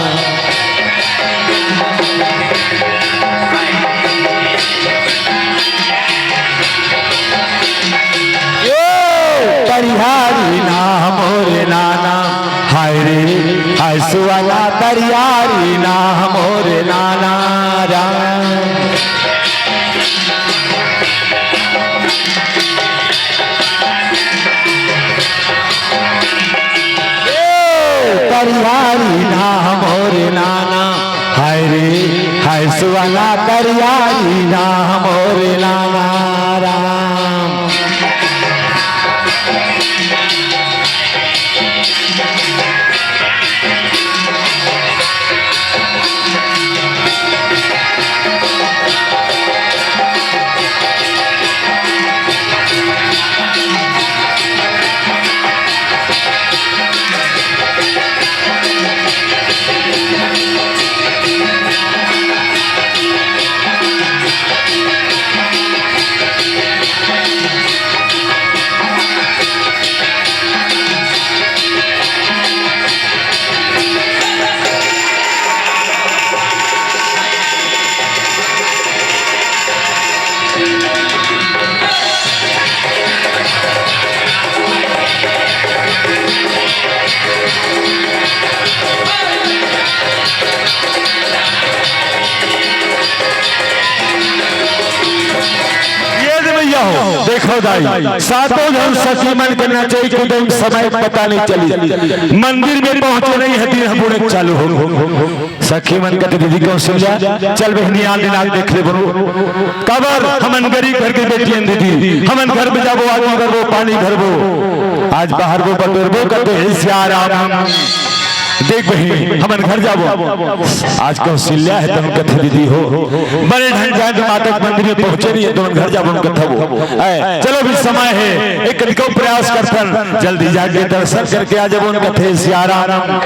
ए तरिहारी ना हमोरे नाना, हाय रे हाय सुवना तरिहारी ना हमोरे नाना राम। ए, तरिहारी ना हमोरे नाना, हाय रे, हाय सुवना तरिहारी ना हमोरे नाना राम। देखो दाई, सातों झन सखी मन के नचई कुदई में समय पता नहीं चली। मंदिर में पहुंचे नहीं है, दिन बुड़े चालू हो। सखी मन कथे, "दीदी कौशल्या, चल बहिनी, आन दिन आन देख ले बनो।" काबर हमन गरीब घर के बेटी हन दीदी, हमन घर में जाबो, आगी भरबो, पानी भरबो, आज बहारबो, बटोरबो, कथे, "हे सिया राम।" देख बहिनी, हमन घर जाबो। आज कौशल्या हे, तहन कथे दीदी हो, बड़े ढंग जाए तो माता के मंदिर में पहुंचे नहीं है, तो हमन घर जाबो, हमन कथा वो। ऐ, चलो, अभी समय है, एक कनिको प्रयास करथन, जल्दी जाके दर्शन करके आ जाबो, हमन कथे सिया राम।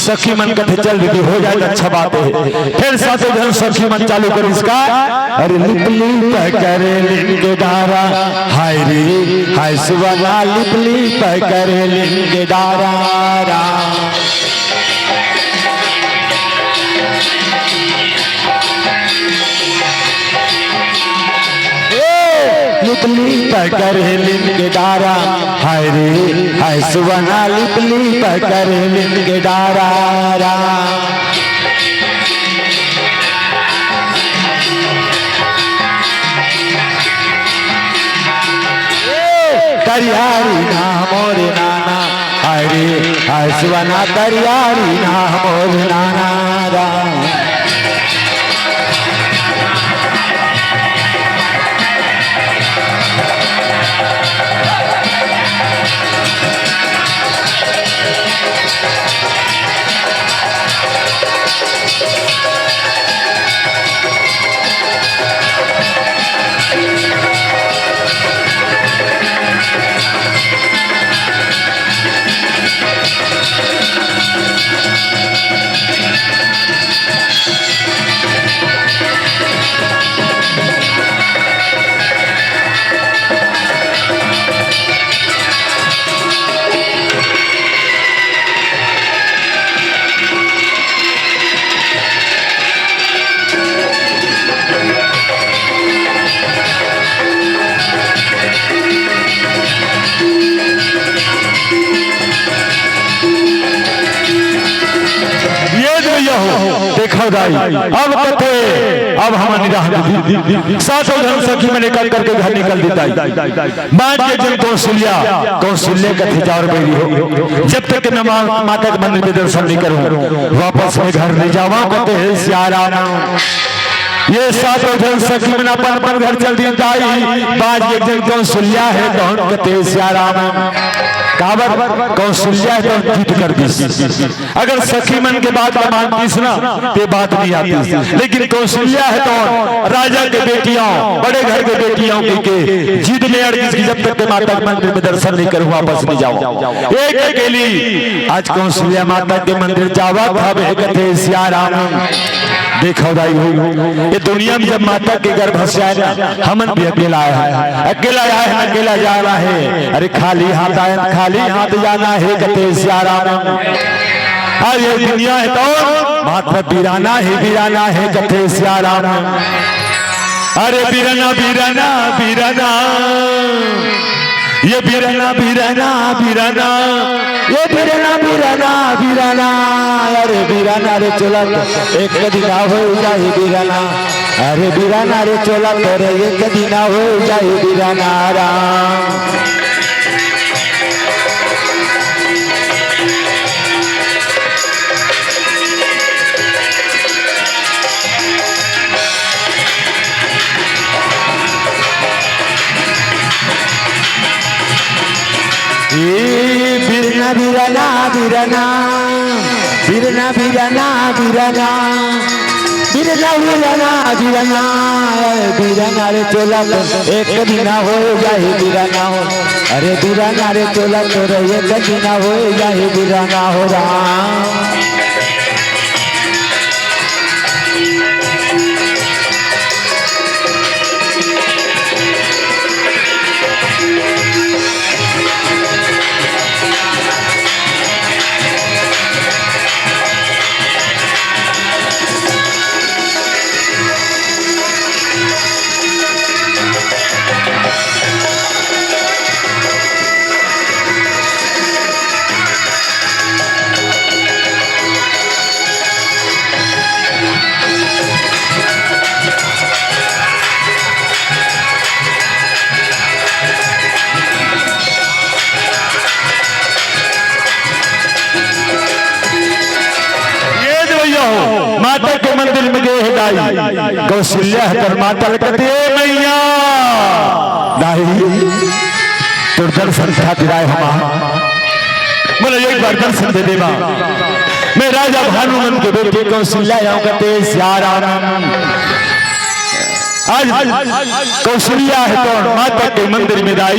सखी मन कथे, "चल दीदी, हो जाए तो अच्छा बात है।" फिर सातों झन सखी मन चालू करिस का, अरे लिप लिप करे लिंग डारा, हाय रे, हाय सुवना, लिप लिप करे लिंग डारा। ए, लिप लिप करे लिंग डारा, हाय रे, हाय सुवना, लिप लिप करे लिंग डारा। तरियारी ना मोरे नाना, अरे हसवना तरियारी ना मोरे नाना रा। ये भैया हो, देखो दाई, अब कथे, अब हम निराह दीदी। सातों झन सखी मन एक एक करके घर निकल देता है। बाँच गे एक झन कौशल्या, कौशल्या कथे जा रे बइरी हो, जब तक मैं मा-, माता के मंदिर में दर्शन नहीं करूँ, वापस मैं घर नहीं जावा, कथे हे सिया राम। ये सातों झन सखी मन अपन अपन घर चल दिन दाई। बाँच गे एक झन कौशल्या हे, तहन कथे हे सिया राम। काबर कौशल्या हे तो जिद कर दिस। अगर सखी मन के बात ला मानतीस ना, ते बात नहीं आतीस। लेकिन कौशल्या हे तो राजा के बेटी आंव, बड़े घर के बेटी आंव कहिके जिद में अड़ गिस कि जब तक के माता के मंदिर में दर्शन नहीं करूँ, वापस नहीं जाऊँ। एक अकेली आज कौशल्या माता के मंदिर जावत हवे, कथे सिया राम। देखो दाई हो, ये दुनिया में जब माता के गर्भ से आए ना, हमन भी अकेला आए हैं, अकेला आए हैं, अकेला जाना है। अरे खाली हाथ आए हैं, खाली हाथ जाना है, कथे सिया राम। अरे ये दुनिया हे तो मात्र बिराना ही बिराना हे, कथे सिया राम। अरे बिराना, बिराना, बिराना, ये बिराना, बिराना, बिराना, ये बिराना, बिराना, बिराना। अरे बिराना रे चलत एक दिन हो जाही बिराना। अरे बिराना रे चलत रे एक दिन हो जाही बिराना राम। ए बिरना, बिरना, बिरना, बिरना, बिरना, बिरना, बिरना, बिरना, बिरना, बिरना रे चलत एक दिन हो जाही बिरना हो। अरे बिरना रे चलत रे एक दिन हो जाही बिरना हो राम। आई। कौशल्या ह तोर माता ल कथे, "ए मैया, दाई, तोर दर्शन खातिर आए हमा, मोला एक बार दर्शन दे देबा। मैं राजा भानुमंत के बेटी कौशल्या आऊं," कथे, "सियाराम।" आज कौशल्या हे तोर माता के मंदिर में दाई,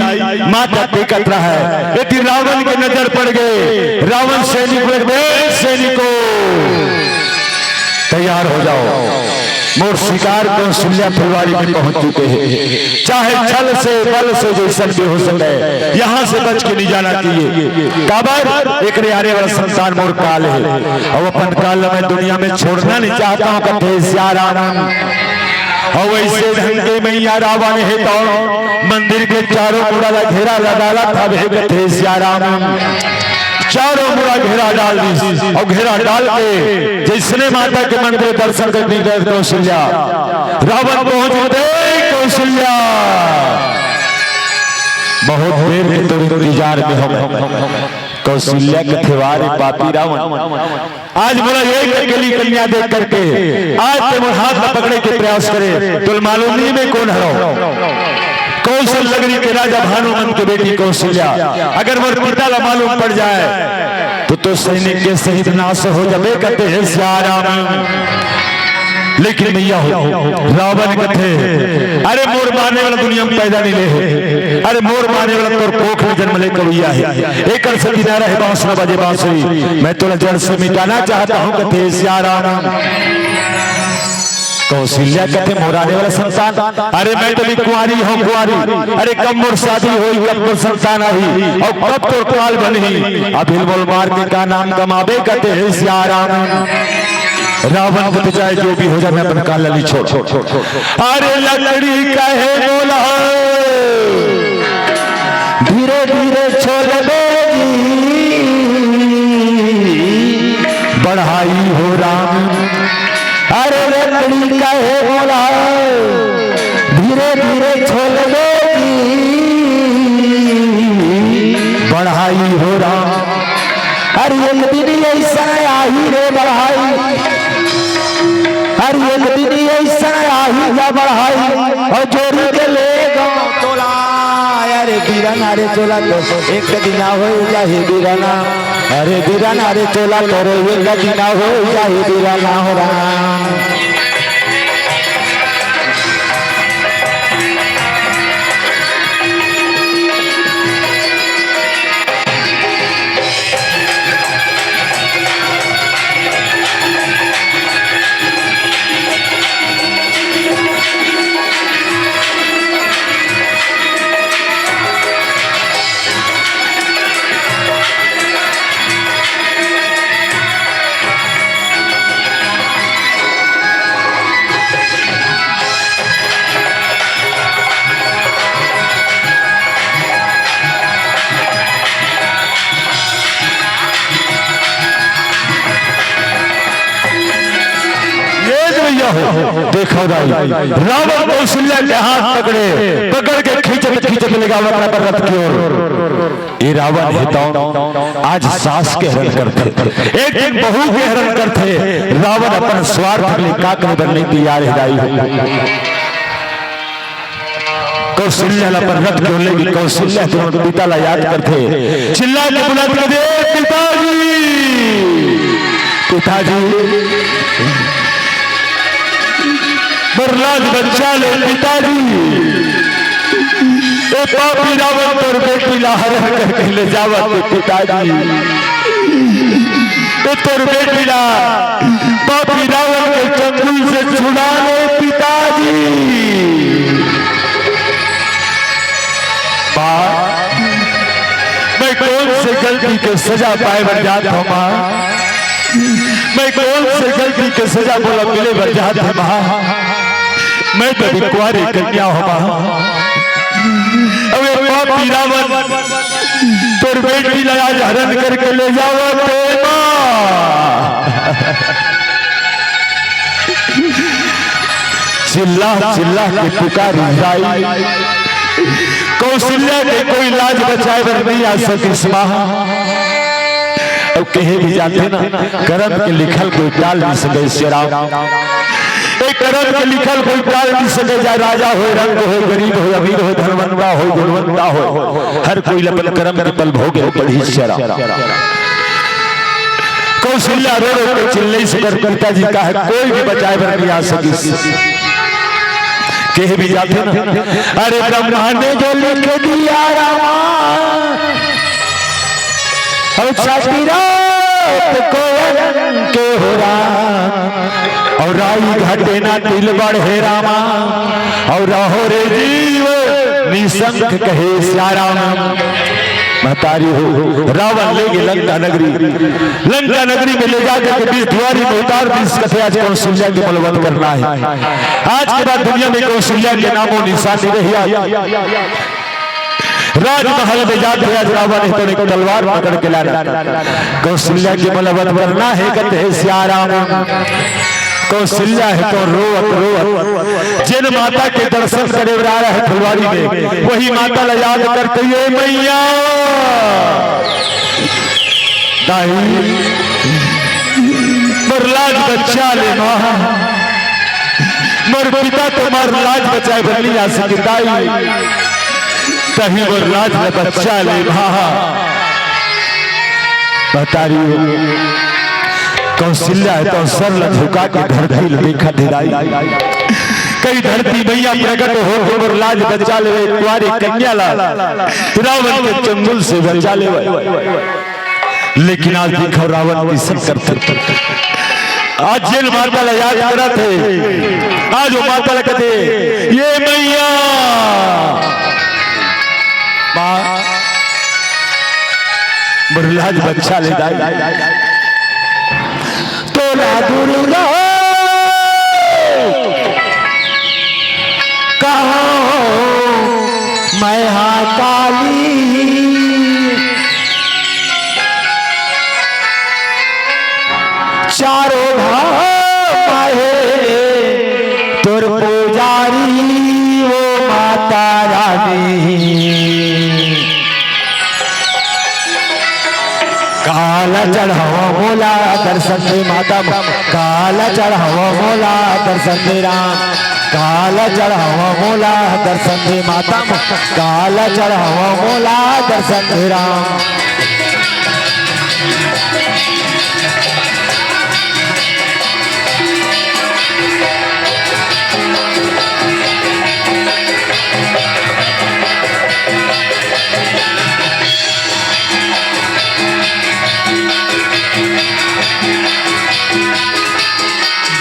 माता देखत रहा है। लेकिन रावण के नजर पड़ गए। रावण सैनिक बोले, "ए सैनिकों, तैयार हो जाओ, मोर शिकार कौशल्या फुलवारी में पहुंच चुके हैं। चाहे छल से, बल से, जैसन भी हो सके, यहाँ से बच के नहीं जाना चाहिए।" काबर? एकरे आने वाला संतान मोर काल है, और अपन काल मैं दुनिया में छोड़ना नहीं चाहता हूँ, कथे सियाराम। और वैसे ढंग के मैया रावण हे तो मंदिर के चारों मुड़ा ला घेरा लगा ला था, हे कथे सियाराम। चारों मुड़ा घेरा डाल दी और घेरा डाल के जैसने माता के मंदिर दर्शन करने गए कौशल्या, रावण पहुंच गए, "ए कौशल्या, बहुत देर के तोर इंतजार में हो।" कौशल्या कथे, "वाह रे पापी रावण, आज मोला एक अकेली कन्या देख करके आज ते मोर हाथ ला पकड़े के प्रयास करे, तोला मालूम नहीं मैं कौन हरव, कौन सा लगरी के राजा भानुमंत के बेटी कौशल्या। अगर मोर पिता ला मालूम पड़ जाए तो, तो सैनिक के सहित नाश हो जाबे," कथे सियाराम। लेकिन मैया हो, रावण कथे, "अरे मोर माने वाला दुनिया में पैदा नहीं ले हे, अरे मोर माने वाला तोर कोख में जन्म ले कवैया है, एकर से किनारा है बांस न बजे बांसुरी, मैं तोला जड़ से मिटाना चाहता हूँ," कथे सियाराम। कौशल्या कथे, "मोर आने वाला संतान, अरे मैं तो भी कुंवारी हूँ, कुंवारी, अरे कब मोर शादी होई, कब मोर संतान आही, और कब तोर काल बनही, अभी मोल मार के का नाम कमाबे," कथे सियाराम। रावण कथे, "चाहे जो भी हो जाए, मैं अपन काल ला नहीं छोड़।" अरे लकड़ी कहे मोला, धीरे धीरे छोड़बे जी, बढ़ाई हो राम। अरे लकड़ी कहे मोला, धीरे धीरे छोड़बे जी, बढ़ाई हो राम। अरे एक दिन ऐसा आही रे बढ़ाई, अरे एक दिन ऐसा आही या बढ़ाई, और जोड़ी के ले गो तोला। अरे बीरन, अरे चोला तो एक दिन हो जाही बीरना, अरे बीरन, अरे चोला तो एक दिन हो जाही बीरना हो राम। ये जो भैया हो, देखो भाई, रावण कौशल्या के हाथ पकड़े, पकड़ के खींचत खींचत ले गया अपना रथ की ओर। ये रावण हे तो आज सास के हरण करथे, एक एक बहू के हरण करथे। रावण अपन स्वार्थ के लिए का करे बर नहीं तैयार हे दाई हो। कौशल्या ला अपन रथ के ओले भी कौशल्या तुरंत पिता ला याद करथे, चिल्ला के बुलात कर दे, "पिताजी, पिताजी।" मोर लाज बचा ले पिताजी, ए पापी रावण तोर बेटी ला हरण करके ले जावत हे पिताजी, ए तोर बेटी ला पापी रावण के चंगुल से छुड़ा ले पिताजी। माँ, मैं कौन से गलती के सजा पाए बर जात हूँ माँ? मैं कौन से गलती के सजा मोला मिले बर जात हे माँ? मैं तो अभी कुंवारी कन्या हूँ माँ। अबे पापी रावण तोर बेटी ला आज हरण करके ले जावत हे माँ। चिल्ला चिल्ला के पुकारी दाई, कौशल्या के कोई लाज बचाए बर नहीं आ सकिस माँ। अब कहे भी जाथे ना, करम के लिखल कोई टाल नहीं सके श्री राम। ए करम के लिखल कोई टाल नइ सके, चाहे राजा होय, रंक होय, गरीब होय, अमीर होय, धनवंता होय, गुणवंता होय, हर कोई ल अपन करम के फल भोगे ल पड़ही सियाराम। कौशल्या रो रो के चिल्लइस ओकर पिताजी, काहे कोई भी बचाय बर नइ आ सकिस। केहे भी जाथे ना, अरे ब्रह्मा ने जो लिख दिया रामा, अउ छाती रात को अंके हो राम, अउ राई घाटे ना तिल बढ़े रामा, अउ रहो रे जीव निशंक कहे सियाराम। महतारी हो, रावण ले गे लंका नगरी, लंका नगरी में ले जाकर के बीस दुआरी में उतार दिस, कथे आज कौशल्या के बलवत करना हे। आज के बाद दुनिया में कौशल्या के नामो निशान नइ रही। राजमहल में जाके आज रावण हे तो एक तलवार पकड़ के लाना, कौशल्या के बलवत करना हे, कथे सियाराम। कौशल्या हे तो रोवत रोवत जेन माता के दर्शन करे बर आय हे फुलवारी में, वही माता ला याद करथे, ए मैया, दाई, मोर लाज बचा ले माँ, मोर पिता तो मोर लाज बचाय बर नइ आ सके दाई, तहीं मोर लाज ल बचा ले माँ। महतारी हो, कौशल्या हे तो सर ल झुका के धरती ल देखत हे दाई। कही धरती मैया प्रकट हो के मोर लाज बचा लेवे, कुंवारी कन्या ला रावण के चंगुल से बचा लेवे। लेकिन आज देखो रावण कइसन करथे। आज जेन माता ला याद करत हे, आज वो माता ला कथे, ए मैया, माँ, मोर लाज बचा ले दाई। तोला दुर्गा कहो मैं हा काली, चारों धाम हे तोर पुजारी वो माता रानी। काला चढ़ावा मोला दर्शन दे माता म, काला चढ़ावा मोला दर्शन दे राम, काला चढ़ावा मोला दर्शन दे माता म, काला चढ़ावा मोला दर्शन दे राम।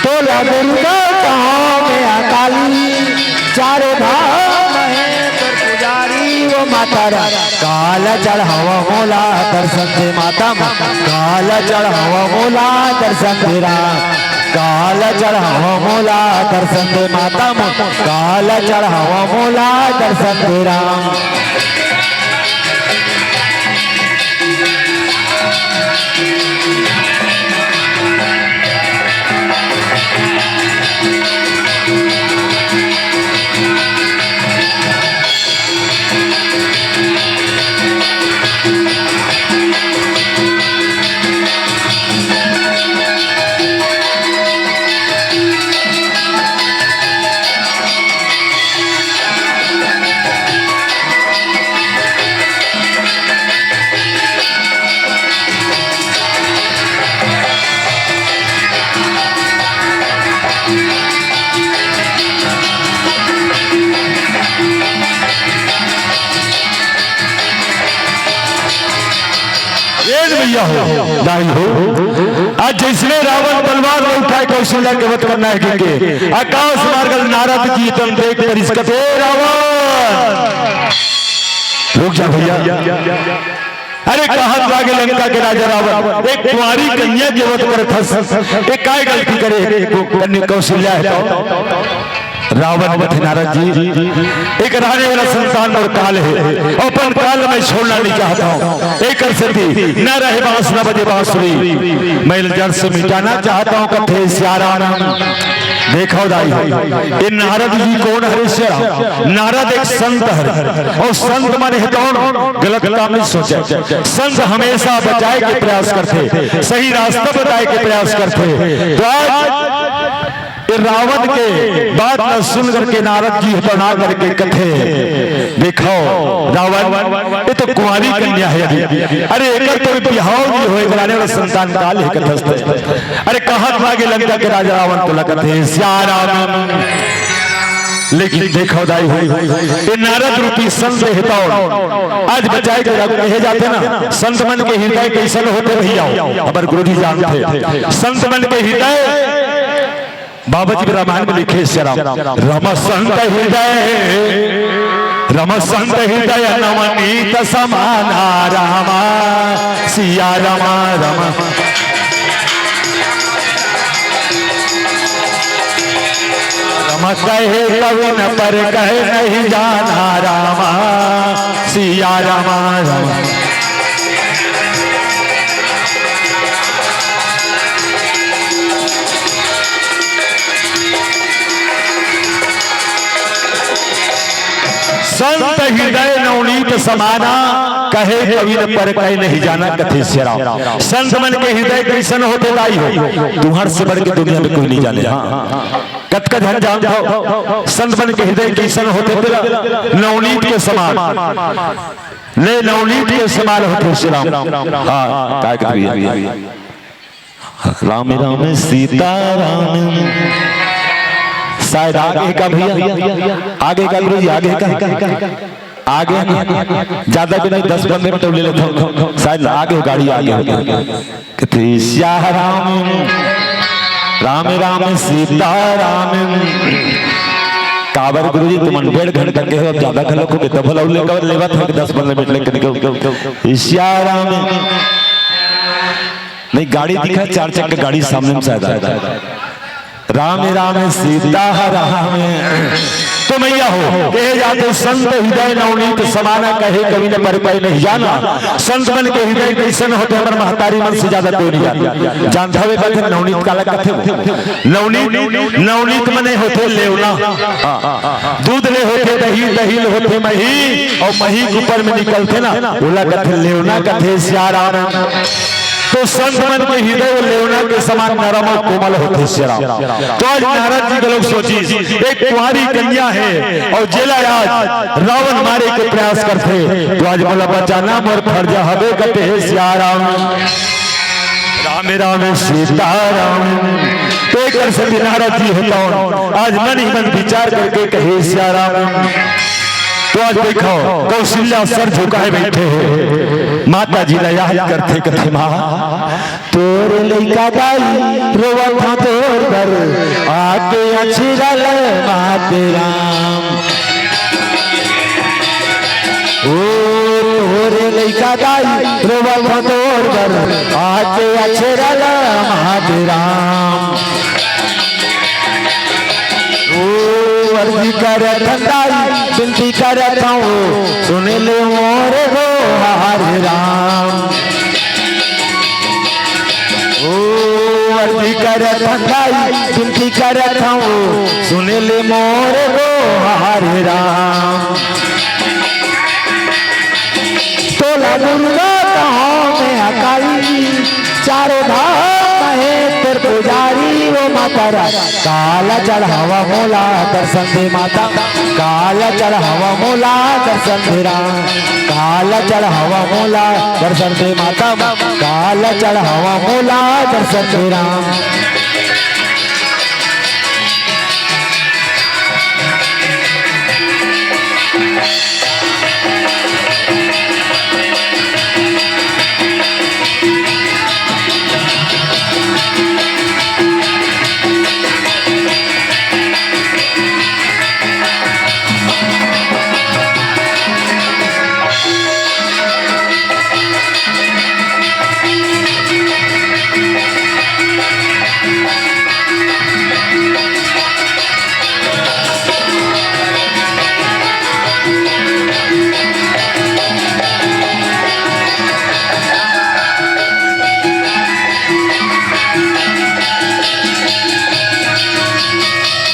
तोला दुर्गा कहाँ में आ काली, चारों धाम हे तोर पुजारी वो माता रानी। काला चढ़ावा मोला दर्शन दे माता म, काला चढ़ावा मोला दर्शन दे राम, काला चढ़ावा मोला दर्शन दे माता म, काला चढ़ावा मोला दर्शन दे राम। ए भैया हो, दाई हो, आज जइसने रावण तलवार ल उठाय कौशल्या के वध करना हे कहिके, आकाश मार्ग ले नारद जी एकदम देख परिस कथे, ए रावण, रुक जा भैया। अरे कहत लागे लंका के राजा रावण, एक कुंवारी कन्या के वध करत हस, ए काय गलती करे हे कन्या कौशल्या हे तो? रावण कथे, नारद जी, एक रहने वाला संतान मोर काल हे, अपन काल मैं छोड़ना नइ चाहत हँव। एकर सेती न रहे बांस, न बजे बांसुरी, मैं ल जड़ से मिटाना चाहत हँव, कथे सियाराम। देखव दाई, ए नारद जी कोन हरे सियाराम? नारद एक संत हरे, अउ संत माने हे तौन गलत काम नइ सोचे। संत हमेशा बचाय के प्रयास करथे, सही रास्ता बताय के प्रयास करथे। तो आज रावण के बात ला सुन करके नारद जी ह बना करके कथे, "देखो रावण, ये तो कुंवारी कन्या है अभी, अरे एकर तो बिहाव नहीं होए, एकर आने वाला संतान काल है कथस्थ। अरे कहाँ खा गे लंका के राजा रावण?" तो लगत है सिया राम। लेकिन देखो दाई हो, ये नारद रूपी संत हेतौ आज बचाए के रख-, कहे जाथे ना, संत मन के हृदय कइसन होथे भइया, हमर गुरु जी जानथे। संत मन के हृदय, बाबा जी रामायण में लिखे, सिया राम, रम संत हृदय, रम संत हृदय नवनीत समाना, रामा सिया रामा, रामा। रम कहे कवि न परखै नहीं जाना, रामा सिया रामा, रामा। संत हृदय नवनीत समाना, कहे कवि न परखै नहीं जाना, कथे सिया राम। संत मन के हृदय कइसन होथे दाई हो, तुम्हर से बढ़ के दुनिया में कोई नहीं जाने। हाँ, कतका झन जानत हव, संत मन के हृदय कइसन होथे तेला, नवनीत के समान। ले नवनीत के समान होथे सिया राम। हाँ, काय कथे भइया? राम राम सीता राम। शायद आगे का भइया, आगे का गुरु जी, आगे का, आगे ना, ज्यादा भी नहीं, दस पन्द्रह मिनट ले लेता हूँ, शायद आगे हो, गाड़ी आगे हो। कथे सिया राम, राम राम सीता राम। काबर गुरु जी, तुमन डेढ़ घंटा के हो, अब ज्यादा घलो को, तब भला उल्ले कवर लेवा था कि दस पन्द्रह मिनट लेके निकल। सिया राम। नहीं, गाड़ी दिखा, चार चक्का गाड़ी सामने में शायद आया। राम राम सीता राम। तो मैया हो, कहे जाथे संत हृदय नवनीत समाना, कहे कवि न परखै नहीं जाना। संत मन के हृदय कइसन होथे, हमर महतारी मन से ज्यादा कोई नहीं जानत। जानत हवे कथे नवनीत काला कथे वो? नवनीत, नवनीत मने होथे लेवना। हाँ। दूध ले होथे दही, दही ले होथे मही, अउ मही के ऊपर में निकलथे ना, ओला कथे लेवना, कथे सिया राम। तो संत मन के हृदय वो लेवना के समान नरम अउ कोमल होथे सिया राम। तो आज नारद जी घलोक सोचिस, एक कुंवारी कन्या हे अउ जेला आज रावण मारे के प्रयास करथे, तो आज मोला बचाना मोर फर्ज हवे, कथे सिया राम। राम राम सीता राम। तो एकर सेती नारद जी ह तौन आज मन ही मन विचार करके कहे सिया राम। तो आज देखो कौशल्या सर झुकाए बैठे हे, माता जी ला याद करथे, कथे माँ, तोर लइका दाई रोवत हा तोर बर, आके अछरल मात राम। ओ तोर लइका दाई रोवत हा तोर बर, आके अछरल मात राम। ओ अर्जी करत हन दाई, बिनती करत हूँ, सुन ले मोर गोहार राम। ओ अर्जी करत हन दाई, बिनती करत हूँ, सुन ले मोर गोहार राम। तोला दुर्गा कहाँ में अकाली, चारों धाम में हे तोर पुजारी ओ माता रानी। काला चढ़ावा मोला दर्शन दे माता, काला चढ़ावा मोला दर्शन दे राम, काला चढ़ावा मोला दर्शन दे माता, काला चढ़ावा मोला दर्शन दे राम।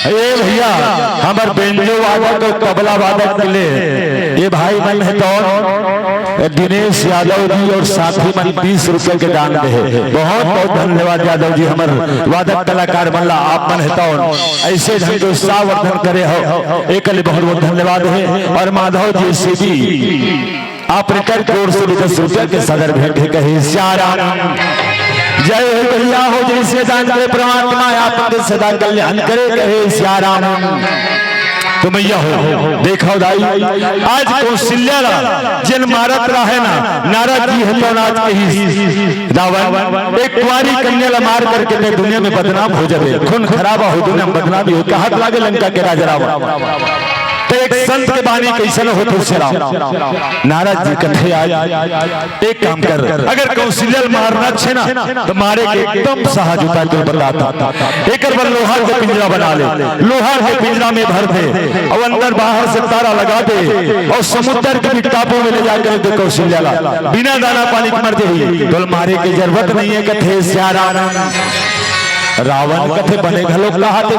ए भैया, हमर बेंजो वादक अउ तबला वादक के लिए ये भाई मन हे तौन दिनेश यादव जी और साथी मन बीस रुपया के दान दे हे। बहुत बहुत धन्यवाद यादव जी, हमर वादक कलाकार मन ला आप मन हे तौन ऐसे ढंग के उत्साहवर्धन करे हो, एक लिए बहुत बहुत धन्यवाद हे। और माधव जी सीधी आप रिटर्न की ओर से भी दस रुपया के सादर भेंट हे, कहे सियाराम। जय हो भैया हो, जैसे दान करे परमात्मा, आप के सदा कल्याण करे, कहे सियाराम। तो मैया हो, देखो दाई, आज कौशल्या ला जेन मारत रहे ना, नारद जी हे तो नाच कही रावण, एक कुंवारी कन्या ला मार करके ते दुनिया में बदनाम हो जाबे, खून खराबा हो, दुनिया में बदनामी हो, कहत लागे लंका के राजा रावण। तो एक संत के बानी कैसन होथे सियाराम? नारद जी कथे आज एक काम कर, अगर कौशल्या ल मारना छे ना, तो मारे के एकदम सहज उपाय तो बताता। एकर बर लोहा के पिंजरा बना ले, लोहा के पिंजरा में भर दे और अंदर बाहर से तारा लगा दे और समुद्र के भी टापू में ले जाकर दे कौशल्या ला। बिना दाना पानी के मर जाही, तो मारे के जरूरत नहीं है, कथे सियाराम। रावण कथे बने घलो कहा थे,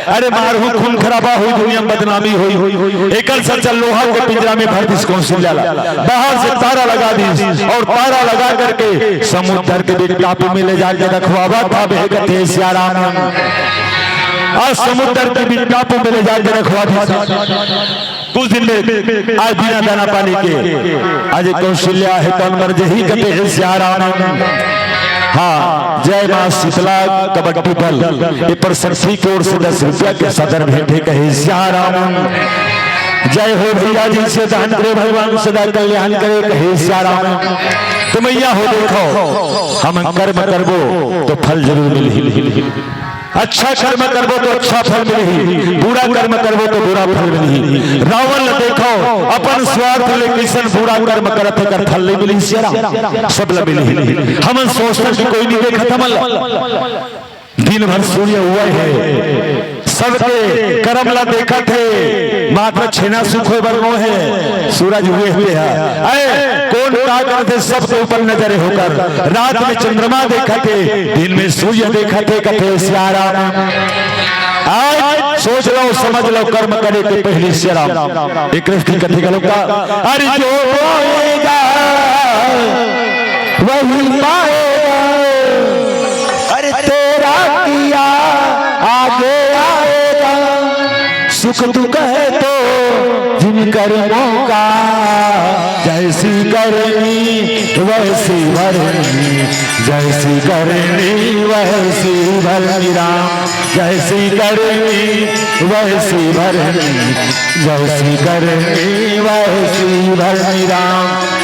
अरे मारहूं, खून खराबा होई, दुनिया में बदनामी होई। एकर सच्चा लोहा के पिंजरा में भर दिस कौशल्या ला, बाहर से तारा लगा दिस और तारा लगा करके समुद्र के बीच टापू में ले जाके रखवावा था, बे कथे सियाराम। आज समुद्र के बीच टापू में ले जाके रखवा दिस। कुछ दिन में आज बिना दाना पानी के आज कौशल्या हे तौन मर जही, कथे सियाराम। हाँ, जय माँ शीतला कबड्डी बल, ये प्रशंसी की ओर से दस रुपया के सादर भेंट हे, कहे सियाराम। जय हो भैया जी, से दान करे भगवान सदा कल्याण करे, कहे सियाराम। तो मैया हो देखो, हम कर्म करबो तो फल जरूर मिलही। अच्छा कर्म करबो तो अच्छा फल मिलही, बुरा कर्म करबो तो बुरा फल मिलही। रावण ल देखो, अपन स्वार्थ ले कइसन बुरा कर्म करत हे, एकर फल नइ मिलही सियाराम, सब ल मिलही। हमन सोचथन कि कोई नइ देखत हमन ल। दिन भर सूर्य उगे हे, सबके करम ला देखत हे, मात्र छेना सुख होय बर नो हे, सूरज उगे हुए हे। अरे, कोन का करत हे, सबके ऊपर नजर हे ओकर। रात में चंद्रमा देखत हे, दिन में सूर्य देखत हे, कथे सियाराम। आज सोच लो, समझ लो, कर्म करे के पहले सियाराम। एक रस्ती कथे घलो का, अरे जो बोएगा वही पाएगा। अरे तेरा किया आगे आएगा, सुख दुख है तो जिन कर्मों का। जैसी करनी वैसी भरनी, जैसी करनी वैसी भरनी राम। जैसी करनी वैसी भरनी, जैसी करनी वैसी भरनी राम।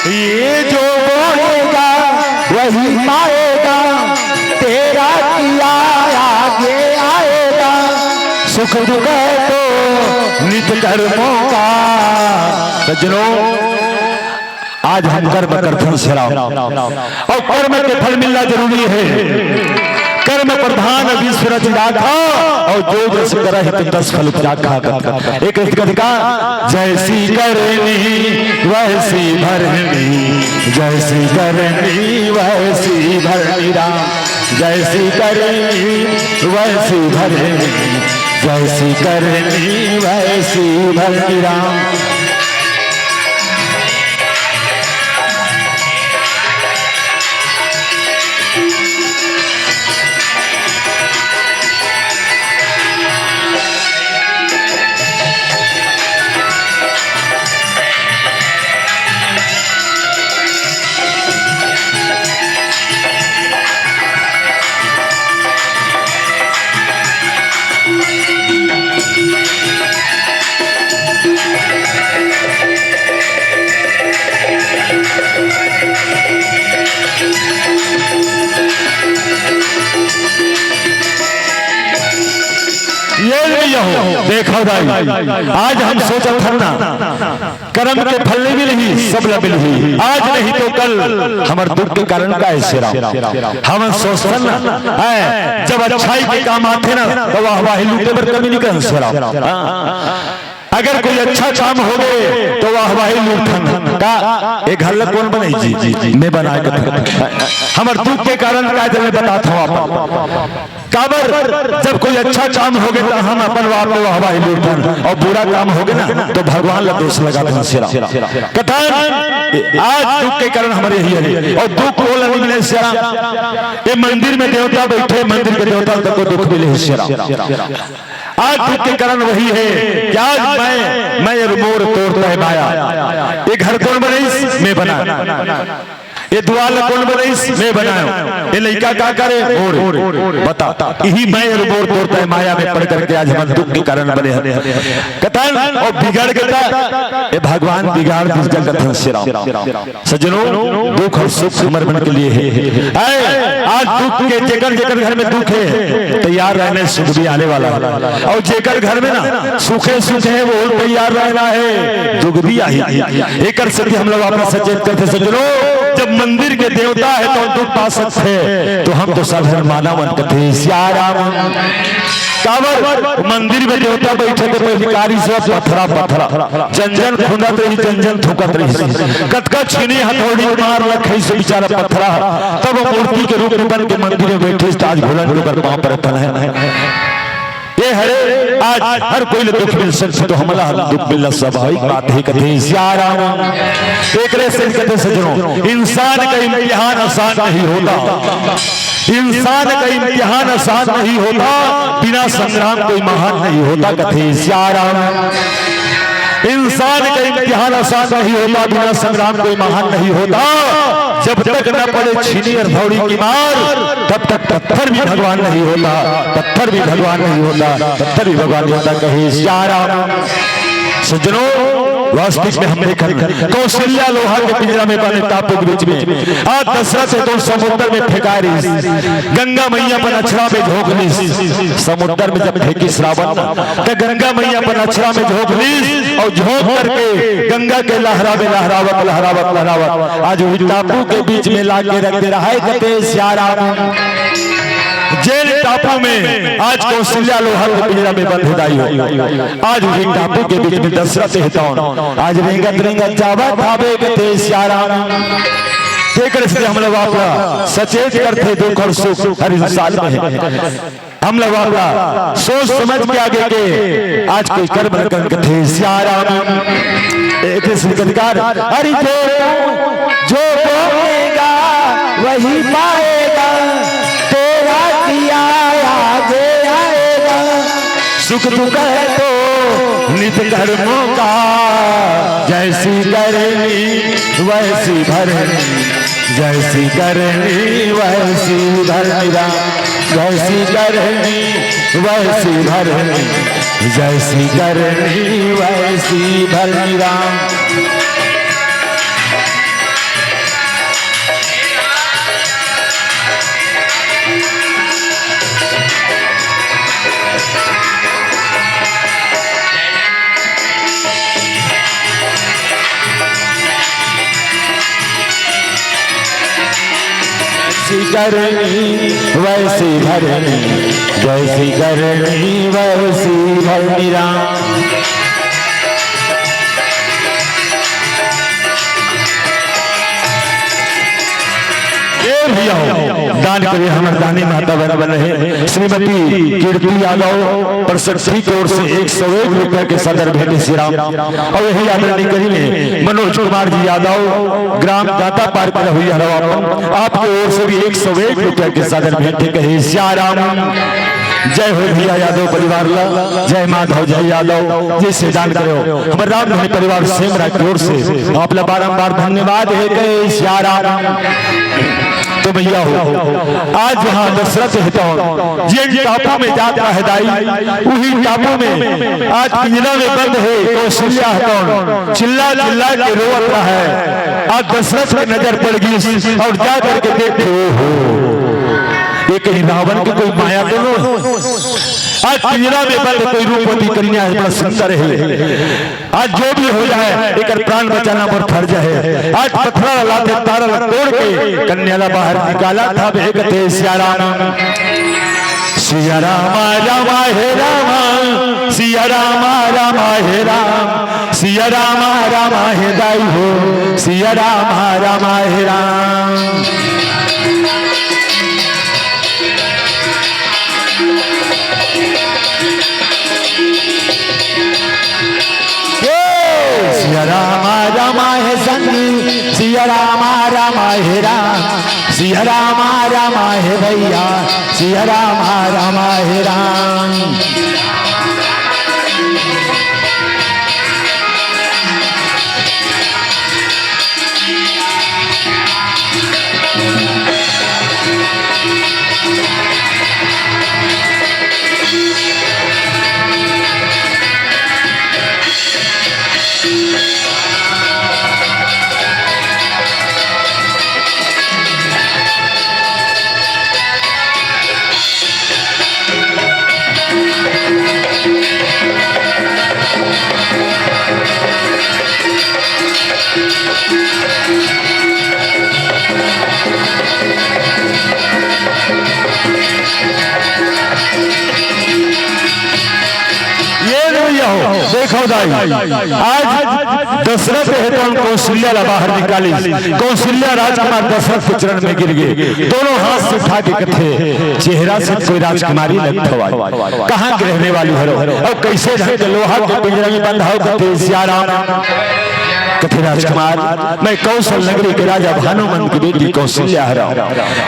ये जो बोएगा वही पाएगा, तेरा किया आगे आएगा, सुख दुख है तो नित कर्मों का। सज्जनों, आज हम कर्म करथन सियाराम, अउ कर्म के फल मिलना जरूरी हे। कर्म प्रधान विश्व रचि राखा, अउ जो जस करहि तिन तस फल उपजाखा। एक अधिकार, जैसी करनी वैसी भरनी, जैसी करनी वैसी भरनी राम। जैसी करनी वैसी भरनी, जैसी करनी वैसी भरनी राम। जेल में यहो, देखो दाई, आज हम सोचत हन ना, करम के फल नहीं मिलही, सब ला मिलही। आज नहीं तो कल हमर दुख के कारण का हे शेरा? हम सोचथन ना, हैं, जब अच्छाई के काम आथे ना, तो वाहवाही लूटे बर कमी नहीं करन शेरा। हाँ। अगर कोई अच्छा काम हो गए, तो वाहवाही लूटथन। का ए घर ला कौन बनाई जी? मैं बनाए के। हमर दुख के कारण का हे, मैं बतात हूँ आप। काबर, जब कोई अच्छा काम होगे, त हम अपन आप में वाहवाही लूटन, अउ बुरा काम होगे ना, तो भगवान ला दोष लगाथन शेरा। कथन, आज दुख के कारण हमर यही हे, अउ दुख ओला नहीं मिले शेरा। ये मंदिर में देवता बैठे, मंदिर के देवता तको दुख मिले हे शेरा। आज दुख के कारण वही हे कि आज मैं, मैं अउ मोर तोर तय माया। ये घर कौन बनाइस? मैं बनाए। ये दुआर ला कौन बनाइस? मैं बनायो। ये लइका का करे? मोर। बता, इही मैं अउ मोर तोर तय माया में पड़ करके आज हमन दुख के कारण बने हन। कथन अउ बिगड़ के त, ए भगवान बिगाड़ दिस कथन शेरा। सज्जनों, दुख अउ सुख हमर मन के लिए हे। आए, आज दुख के जेकर जेकर घर में दुख हे, तैयार रहना हे, सुख भी आने वाला हे। अउ जेकर घर में ना सुखे सुखे हे, वो तैयार रहना हे, दुख भी आही। एकर सेती हम लोग आप ला सचेत करथे सज्जनों, जब मंदिर के देवता हे तो दुख पा सकथे, तो हम तो साधारण मानव मन कथे सियाराम। काबर मंदिर में देवता बैठे के पहले कारी से पथरा पथरा, जन जन खुंदत रहिस, जन जन थूकत रहिस, कतका छीनी हथौड़ी मार ल खइस बेचारा पथरा, तब मूर्ति के रूप में बन के मंदिर में बैठिस, त आज भोला के ओकर पाँव परत हन। ये हरे, आज हर कोई ल दुख मिल सकथे, तो हमला ह दुख मिलना स्वाभाविक बात हे, कथे सियाराम। एकरे से कथे सज्जनों, इंसान का इम्तिहान आसान नहीं होता, इंसान का इम्तिहान आसान नहीं होता, बिना संग्राम कोई महान नहीं होता, कथे सियाराम। इंसान का इम्तिहान आसान नहीं होता, बिना संग्राम कोई महान नहीं होता। जब तक न पड़े छीनी हथौड़ी की मार, तब तक पत्थर भी भगवान नहीं होता, पत्थर भी भगवान नहीं होता, पत्थर भी भगवान नहीं होता, कहे सियाराम। सज्जनों, वास्तविक में हम देखन, कौशल्या लोहा के पिंजरा में बंद टापू के बीच में, आज दशरथ हे तो समुद्र में फेंकाय रहिस, गंगा मैया अपन अछरा में झोंक लिस, समुद्र में जब फेंकिस रावण, त गंगा मैया अपन अछरा में झोंक लिस अउ झोंक करके गंगा के लहरा में लहरावत, लहरावत, लहरावत आज उही टापू के बीच में लाके रख दे रहा हे, कथे सियाराम। जेल टापू में आज कौशल्या लोहा के पिंजरा में बंद हे दाई हो। आज उही टापू के बीच में दशरथ हे तौन। आज रेंगत रेंगत जावत हावे कथे सियाराम। तेकर से हम लोग आप ला सचेत करथे, दुख अउ सुख हर इंसान में हे। हम लोग आप ला सोच समझ के आगे के आज कोई कर्म न करन कथे सियाराम। एक श्री गीतकार, अरे जो, जो बोएगा वही पाएगा, तेरा किया आगे आएगा। सुख दुख है तो नित कर्मों का, जैसी करनी वैसी भरनी, जैसी करनी वैसी भरनी राम, जैसी करनी वैसी भरनी, जैसी करनी वैसी भरनी राम। जैसी करनी वैसी भरनी, जैसी करनी वैसी भरनी राम। ए भैया हो, दान करे, हमर दानी माता बन, बन हे श्रीमती कीर्ति यादव परसठी के ओर से एक सौ एक रुपया के सदर भेंट सियाराम। अउ यही आदरणीय करीने मनोज कुमार जी यादव, ग्राम दाता पार्क रहुई हरवा, आपके ओर से भी एक सौ एक रुपया के सदर भेंट कहे सियाराम। जय हो भैया यादव परिवार ला, जय माधव, जय यादव, जय से दान करे हो। हमर रामधनी परिवार सेमरा के ओर से आप ला बारंबार धन्यवाद हे, कहे सियाराम। तो भैया हो, आज जहाँ दशरथ हे तौन, जेन टापू में जात रहे दाई, उही टापू में आज पिंजरा में बंद हे कौशल्या हे तौन, चिल्ला चिल्ला के रोवत रहे। आज दशरथ के नजर पड़ गई अउ जा करके देखे, ओ हो, ये कहीं रावण के कोई माया तो नो? आज पिंजरा में बंद कोई रूपवती कन्या है, बड़ा सुंदर है। आज जो भी हो जाए, एकर प्राण बचाना मोर फर्ज है। आज पथरा ला लाथे, तारा ला तोड़ के कन्या ला बाहर निकाला था, बेकते सिया राम। सिया राम, राम हे राम, सिया राम, राम हे राम, सिया राम, राम हे दाई हो, सिया राम, राम हे राम। सिया राम, राम हे संगी, सिया राम, राम हे राम, सिया राम, राम हे भैया, सिया राम, राम हे राम। ये नहीं हो, देखो दाई, आज दशरथ हे तो कौशल्या ला बाहर निकाली। कौशल्या राजकुमार दशरथ के चरण में गिर गए, दोनों हाथ से उठा के कथे, "चेहरा से कोई राजकुमारी लगत हवय, कहाँ के रहने वाली हरो और कैसे ढंग के लोहा के पिंजरा में बंद हव?" कथे, "सिया राम।" कथे, "राजकुमार, मैं कौशल नगरी के राजा भानुमंत की बेटी कौशल्या हरव।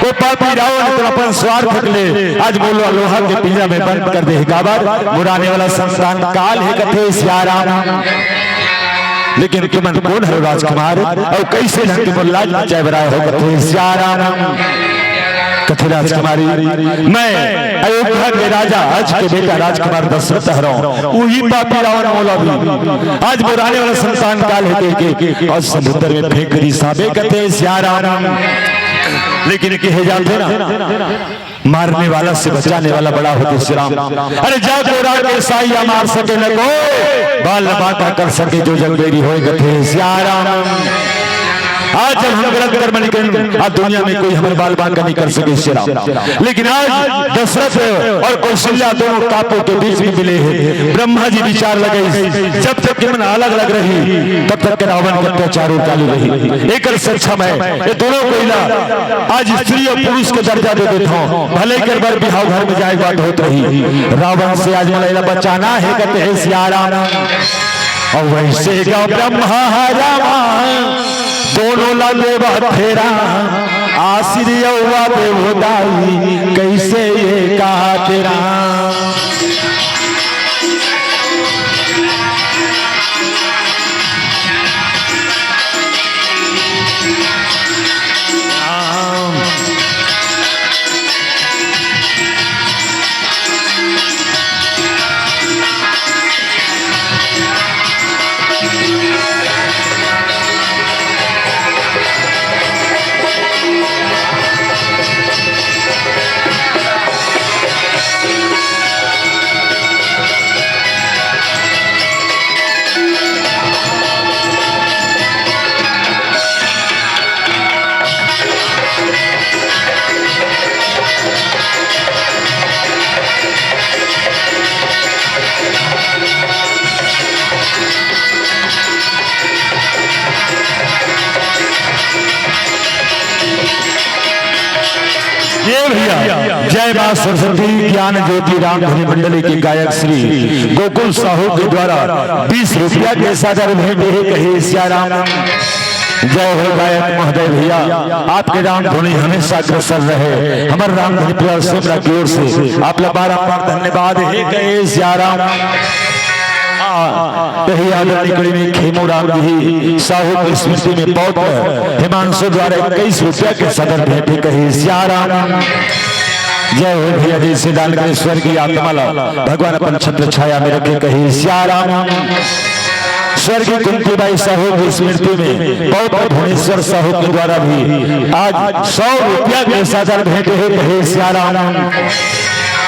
वो पापी रावण तो अपन स्वार्थ के लिए आज मोला लोहा के पिंजरा में बंद कर दे हे। काबर? मोर आने वाला संतान काल हे।" कथे, "सिया राम।" लेकिन तुमन कोन हरो राजकुमार, अउ कैसे ढंग के मोर लाज बचाए बर आए हो? कथे, "सिया राम।" कथे, "राजकुमारी, मैं अयोध्या के राजा अज के बेटा राजकुमार दशरथ हरव, उही पापी रावण मोला भी आज मोर आने वाला संतान काल हे कहिके अउ समुद्र में फेंक दिस हाबे।" कथे, "सिया राम।" लेकिन कहे जाथे ना, मारने वाला से बचाने वाला बड़ा होथे सिया राम। अरे जा कोरा के साइया मार सके न कोई, बाल बांका कर सके जो जग बैरी होय, कथे सिया राम। आज जब हम गलत कर्म नहीं करें, आज दुनिया में कोई हमर बाल बांका नहीं कर सके सिया राम। लेकिन आज दशरथ और कौशल्या दोनों पापों के बीच में मिले हैं। ब्रह्मा जी विचार लगे, जब तक के मन अलग अलग रही, तब तक के रावण के अत्याचार चालू रही। एकर से अच्छा मैं ये दोनों कोई ला आज स्त्री और पुरुष के दर्जा दे देथंव। भले कर बर बिहाव घर में जाए के बात होत रही, रावण से आज मोला एला बचाना हे, कथे सिया राम। अउ वइसे गा ब्रह्मा ह रामा, दोनों ला देवा तेरा, आशीर्वाद देवो दाई, कइसे ये कहा तेरा। ये भैया, जय माँ सरस्वती ज्ञान ज्योति राम धुनी मंडली के गायक श्री गोकुल साहू के द्वारा बीस रुपया के सादर भेंट हे, कहे सिया राम। जय हो गायक महोदय भैया, आपके राम धुनी हमेशा अग्रसर रहे, हमर राम धुनी प्रिय सेमरा की ओर से आप ला बारंबार धन्यवाद हे, कहे सिया राम। आ, यही आदरणीय कड़ी में खेमू राम जी साहू की स्मृति में पौत्र हिमांशु द्वारा इक्कीस रुपया के सादर भेंट हे, कहे सिया राम। जय हो भैया जी, से दान करे स्वर्गीय आत्मा ला भगवान अपन छत्र छाया में रखे, कहे सिया राम। स्वर्गीय कुंतीबाई साहू की स्मृति में पौत्र भुवनेश्वर साहू के द्वारा भी आज सौ रुपया के साधन भेंटे हे। कहे सियाराम।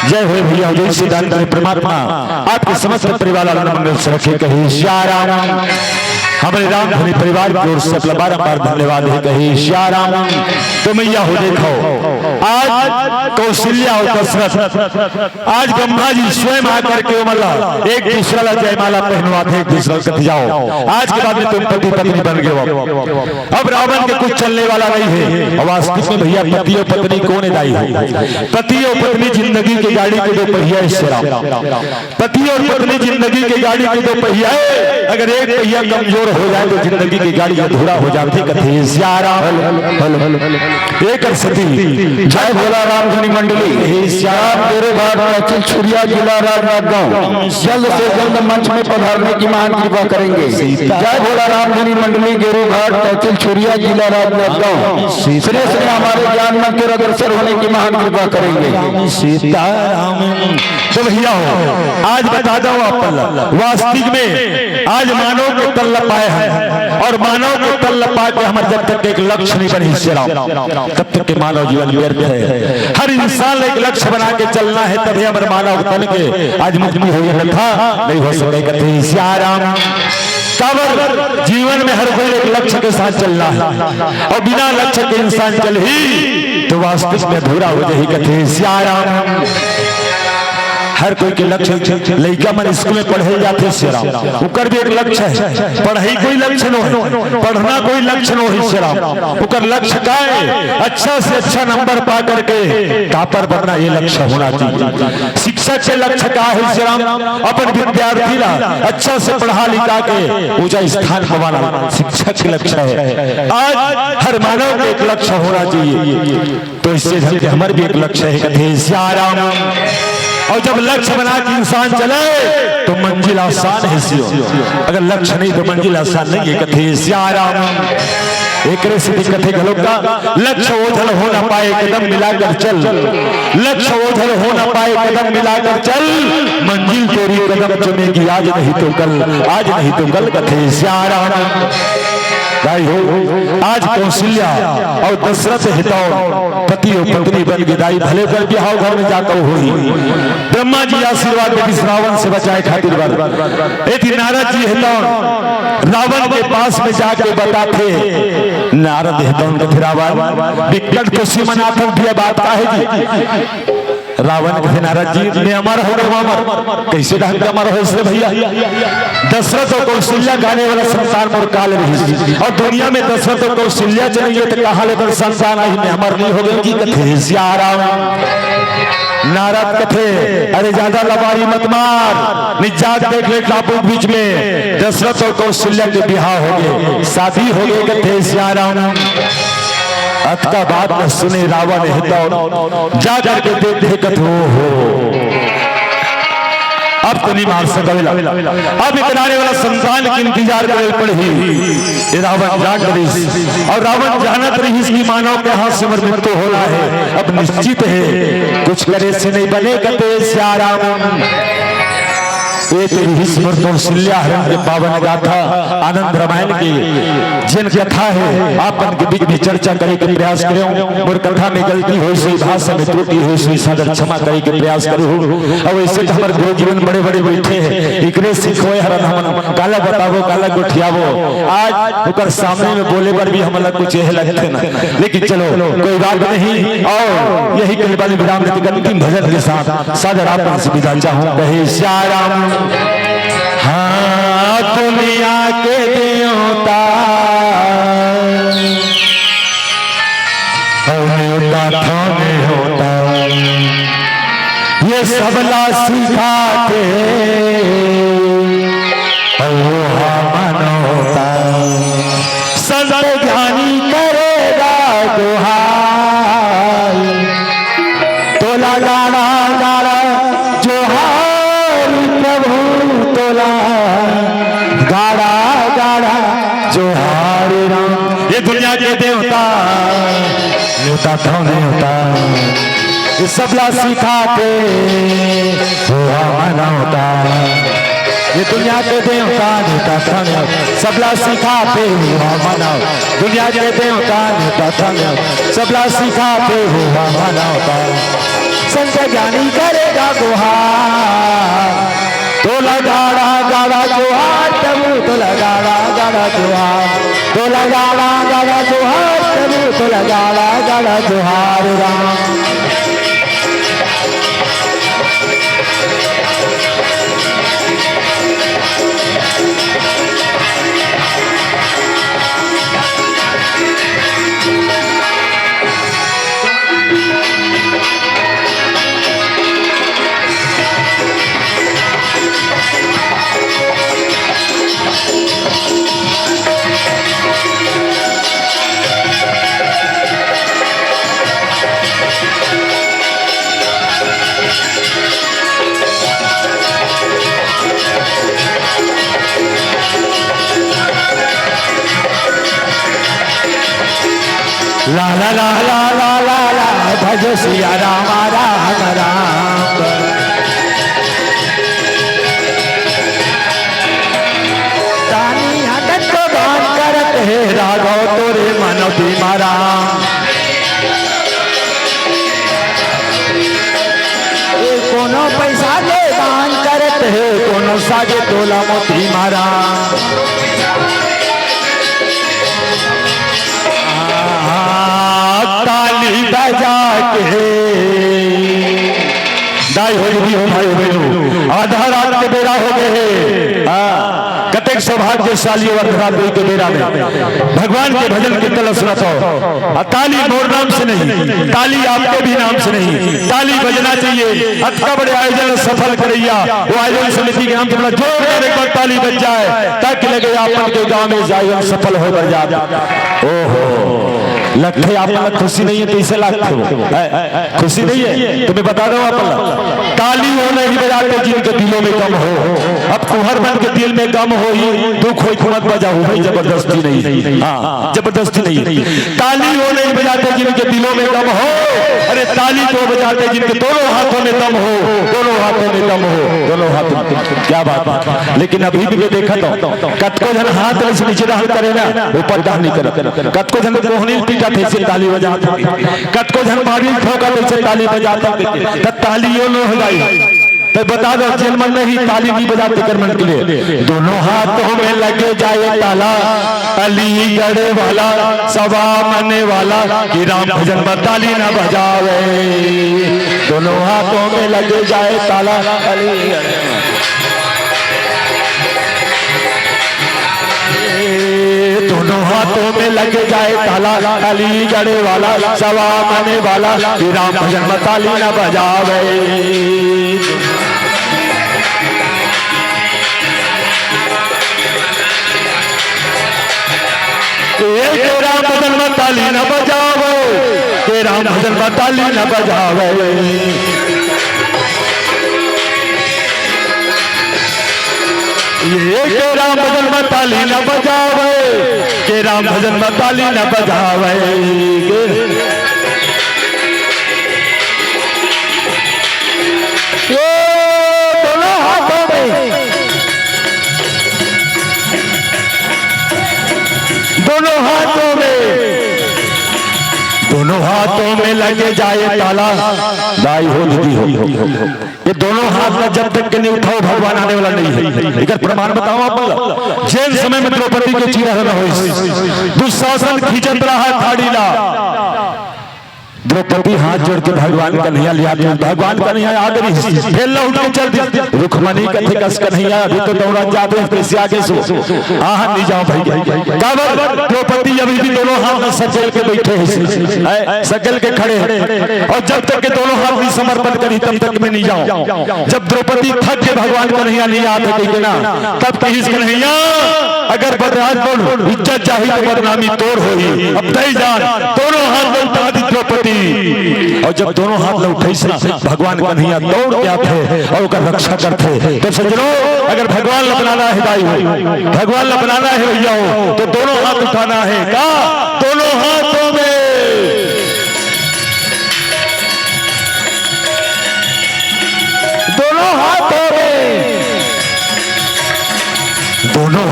जय हो भैया, जय श्री राम। परमात्मा आपके समस्त परिवार ला मंगल से रखे। कहे सियाराम। हमारे राम धनी परिवार की ओर से अपना बारंबार धन्यवाद है। कहे सियाराम। तो मैया हो, देखो, आज कौशल्या और दशरथ, आज ब्रह्मा जी स्वयं आकर के ओमन ला एक दूसरा ला जयमाला पहनवाथे, एक दूसरा ला कथे जाओ, आज के बाद में तुम पति पत्नी बन गए हो। अब रावण के कुछ चलने वाला नहीं है। और वास्तविक में भैया, पति और पत्नी कौन है दाई हो? पति और पत्नी जिंदगी के गाड़ी के दो पहिया है सियाराम। पति और पत्नी जिंदगी के गाड़ी के दो पहिया है, अगर एक पहिया कमजोर हो जाए तो जिंदगी की गाड़ी अधूरा हो जाती। कथे सियाराम। एक सती जय भोला राम धनी मंडली, सियाराम, तेरे घाट, तहसील छुरिया, जिला राजनांदगांव, जल्द से जल्द मंच में पधारने की महान कृपा करेंगे। जय भोला राम धनी मंडली, गेरू घाट, तहसील छुरिया, जिला राजनांदगांव। श्रेष्ठ में हमारे ज्ञान मंदिर अग्रसर होने की महान कृपा करेंगे। सीताराम। तो भैया हो, आज बता दो आप, वास्तविक में आज मानव के तल पाए हैं और मानव के तल पा के हमारे जब तक एक लक्ष्य नहीं बनी सियाराम, तब तक के मानव जीवन व्यर्थ है। हर इंसान एक लक्ष्य बना के चलना है, तभी हमारे मानव तन के आज मुक्ति होई, अन्यथा नहीं हो सके। कथे सियाराम। काबर जीवन में हर कोई एक लक्ष्य के साथ चलना है और बिना लक्ष्य के इंसान चल ही तो वास्तविक में अधूरा हो जाही। कथे सियाराम। हर कोई के लक्ष्य, लइका मन स्कूल में पढ़े जाथे सियाराम, ओकर भी एक लक्ष्य है। पढ़ाई कोई लक्ष्य नो है, पढ़ना कोई लक्ष्य नो है सियाराम। ओकर लक्ष्य का है? अच्छा से अच्छा नंबर पा करके टॉपर बनना, ये लक्ष्य होना चाहिए। शिक्षक के लक्ष्य का है सियाराम? अपन विद्यार्थी ला अच्छा से पढ़ा लिखा के ऊंचा स्थान पवाना शिक्षक के लक्ष्य है। आज हर मानव के एक लक्ष्य होना चाहिए। तो इससे झन के हमर भी एक लक्ष्य है, कथे सियाराम। और जब लक्ष्य बना के इंसान चले तो मंजिल आसान है सियाराम, अगर लक्ष्य नहीं तो मंजिल आसान नहीं है। कथे सियाराम। एकरे से भी कथे घलो का लक्ष्य ओझल हो ना पाए, कदम मिलाकर चल। लक्ष्य ओझल हो ना पाए, कदम मिलाकर चल। मंजिल तेरी कदम चूमेगी आज नहीं तो कल, आज नहीं तो कल। कथे सियाराम। भाई हो, आज कौशल्या और दशरथ हितौर पति और पत्नी बन के दाई भले कर बिहाव घर में जाकर होही। ब्रह्मा जी आशीर्वाद देती रावण से बचाए खातिर बर। यदि नारद जी हितौर रावण के पास में जाके बताथे, नारद हितौर कथे रावण बिकट खुशी मनाथन भैया, बात का है जी? रावण कथे नारद जी, मैं अमर हो गए, अमर। कैसे ढंग के अमर हो इससे भैया? दशरथ और कौशल्या कहने वाला संतान मोर काल रही, और दुनिया में दशरथ और कौशल्या चले गए तो कहा ले संतान आई, मैं अमर नहीं हो गए कि? कथे सियाराम। नारद कथे, अरे ज्यादा लबारी मत मार, निजात देख ले टापू बीच में दशरथ और कौशल्या के बिहाव हो गए, शादी हो गए। कथे सियाराम। अतका बात न सुने रावण हितौर, जा करके देख दे कथो हो। अब तो नहीं मार सकवेला, अब इतराने वाला संतान के इंतजार करे पड़ही। ये रावण जान रहीस, और रावण जानत रहीस कि मानव के हाथ से मोर मृत्यु होना है। अब निश्चित है कुछ करे से नहीं बने। कथे सियाराम। एक रहीस मोर कौशल्या हरण के पावन गाथा आनंद रामायण के जेन कथा है, आप मन के बीच में चर्चा करे के प्रयास करेंव। मोर कथा में गलती होइस होही, भाषा में त्रुटि होइस होही, सादर क्षमा करे के प्रयास करेंव। अउ ऐसे तो हमर गुरु जीवन बड़े-बड़े बैठे हैं, एकरे सिखोए हरन हमन काला बताबो, काला गोठियाबो। आज ओकर सामने में बोले बर भी हमला कुछ यह लगथे ना, लेकिन चलो कोई बात नहीं। अउ यही कलबल विराम देते अंतिम भजन के साथ सादर आप मन से विदा चाहूं। कहे सियाराम। हाँ, दुनिया के देवता, अउ देवता थाने होता, ये सबला सिखाथे, अउ मनोता। संत ज्ञानी करेगा दोहाई, तोला गाड़ा गाड़ा जोहार प्रभु, तोला गाड़ा गाड़ा जोहार राम। ये दुनिया के देवता, देवता थाने होता, ये सबला सिखाथे, वो मनोता। ये दुनिया के देवता नेता संग, सबला सिखाते हुआ मानव। दुनिया के देवता नेता संग, सबला सिखाते हुआ मानव। संत ज्ञानी करेगा गुहार। तोला गाड़ा गाड़ा जोहार प्रभु, तोला गाड़ा गाड़ा जोहार। तोला गाड़ा गाड़ा जोहार प्रभु, तोला गाड़ा गाड़ा जोहार राम। ला ला ला ला ला ला ला, भजो सिया राम राम राम। तानी हटत तो गान करत हे राघव तोरे मनोती मा राम। ए कोनो पैसा के दान करत हे, कोनो साजे तोला मोती मा राम। आ, ताली बजा के। दाई हो जी, हो भाई, हो बहिनी, आधा रात के बेरा हो गए हे। हाँ, कतेक सौभाग्यशाली हो अर्धरात्रि के बेरा में भगवान के भजन कीर्तन सुनत हो। आ ताली मोर नाम से नहीं, ताली आपके भी नाम से नहीं, ताली बजना चाहिए। अतका बड़े आयोजन सफल करैया वो आयोजन समिति के नाम से बड़ा जोरदार एक बार ताली बज जाए, ताकि लगे आपन के गांव में आयोजन सफल हो बर जात। ओहो, लगथे आप मन ला खुशी नहीं है, कैसे लगथे? हैं? खुशी नहीं है तो मैं बता दूं आप मन ला, ताली वो नहीं बजाते जिनके दिलों में गम हो। अब तुंहर मन के दिल में गम होही, दुख होही, तो मत बजाओ भाई, जबरदस्ती नहीं। हाँ, जबरदस्ती नहीं। ताली वो नहीं बजाते जिनके दिलों में गम हो, अरे ताली तो बजाते जिनके दोनों हाथों में दम हो, दोनों हाथों में दम हो, दोनों हाथों में। क्या बात है। लेकिन अभी भी मैं देखत हूँ, कतको झन हाथ ले से नीचे डाल करे ना, ऊपर डाल नहीं करे। कतको झन कोहनी पीटा थे से ताली बजात हे, कतको झन मारी ठोका थे से ताली बजात हे, त तालियों नो हो जाई। तो बता दो, जेन मन नहीं ताली नहीं बजाते कर मन के लिए, दोनों हाथों में लगे जाए ताला, अलीगढ़ वाला सवा मने वाला कि राम भजन में ताली ना बजावे। दोनों हाथों में लगे जाए ताला, अलीगढ़ दोनों हाथों में लग जाए ताला, अलीगढ़ वाला, सवा मने वाला, कि राम भजन में ताली न बजावे। ए के राम भजन में ताली न बजावे, के राम भजन में ताली न बजावे। ये के राम भजन में ताली न बजावे, के राम भजन में ताली न बजावे। ये दोनों हाथों में, दोनों हाथों में, दोनों हाथों में लगे जाए ताला। दाई हो, दीदी हो, ये दोनों हाथ ला जब तक के नहीं उठाओ, भगवान आने वाला नहीं है। एकर प्रमाण बताओ आप मन ला। जेन समय में द्रौपदी के चीरहरण होइस, दुशासन खींचत रहा थाड़ी ला, द्रौपदी हाथ जोड़ के भगवान कन्हैया लिया, भगवान कन्हैया आ गई, फेर ला उठ के चल दी। रुक्मणी कथे कस कन्हैया, अभी तो दौड़त जात हे, कैसे आगे सो? आहा, नहीं जाओ भाई। काबर? द्रौपदी अभी भी दोनों हाथ में सकेल के बैठे हैं, सकेल के खड़े हैं। और जब तक के दोनों हाथ नहीं समर्पण करी, तब तक मैं नहीं जाऊं। जब द्रौपदी थक के भगवान कन्हैया नहीं आते कहिके ना, तब कहिस कन्हैया, अगर बदनाम तोर इज्जत जाही तो बदनामी तोर होही। अब तय जान, दोनों हाथ में उठा दी द्रौपदी। और जब दोनों हाथ में उठाइस ना, भगवान कन्हैया दौड़ के आथे और ओकर रक्षा करथे। तो सज्जनों, अगर भगवान ला बनाना है दाई हो, भगवान ला बनाना है भैया हो, तो दोनों हाथ उठाना है। का? दोनों हाथों में, दोनों हाथों में।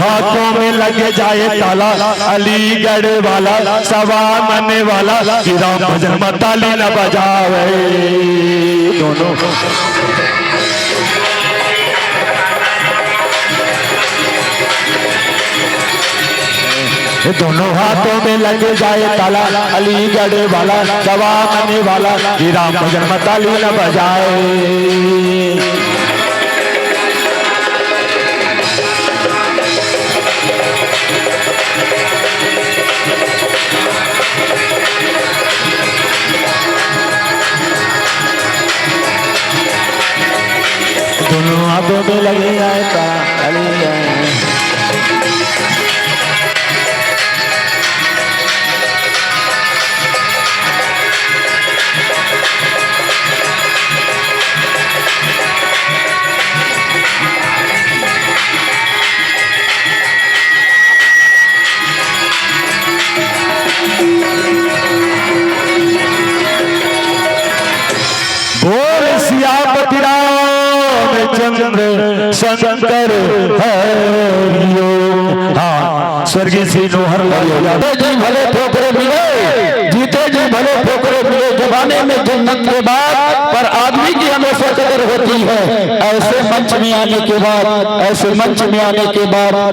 हाथों में लग जाए ताला, अलीगढ़ वाला, सवा मन वाला, कि राम भजन में ताली न बजावे। दोनों दोनों हाथों में लग जाए ताला, अलीगढ़ वाला, सवा मन वाला, कि राम भजन में ताली न बजाए। दोनों हाथों में लगे आए ताली। बोल सियापति रामचंद्र शंकर हरिओम। हाँ, स्वर्गीय श्री नोहर लाल यादव जी भले ठोकरे मिले, जीते जी भले ठोकरे मिले, जमाने में जन्नत के बाद, पर आदमी की हमेशा कदर होती है। ऐसे मंच में आने के बाद, ऐसे मंच में आने के बाद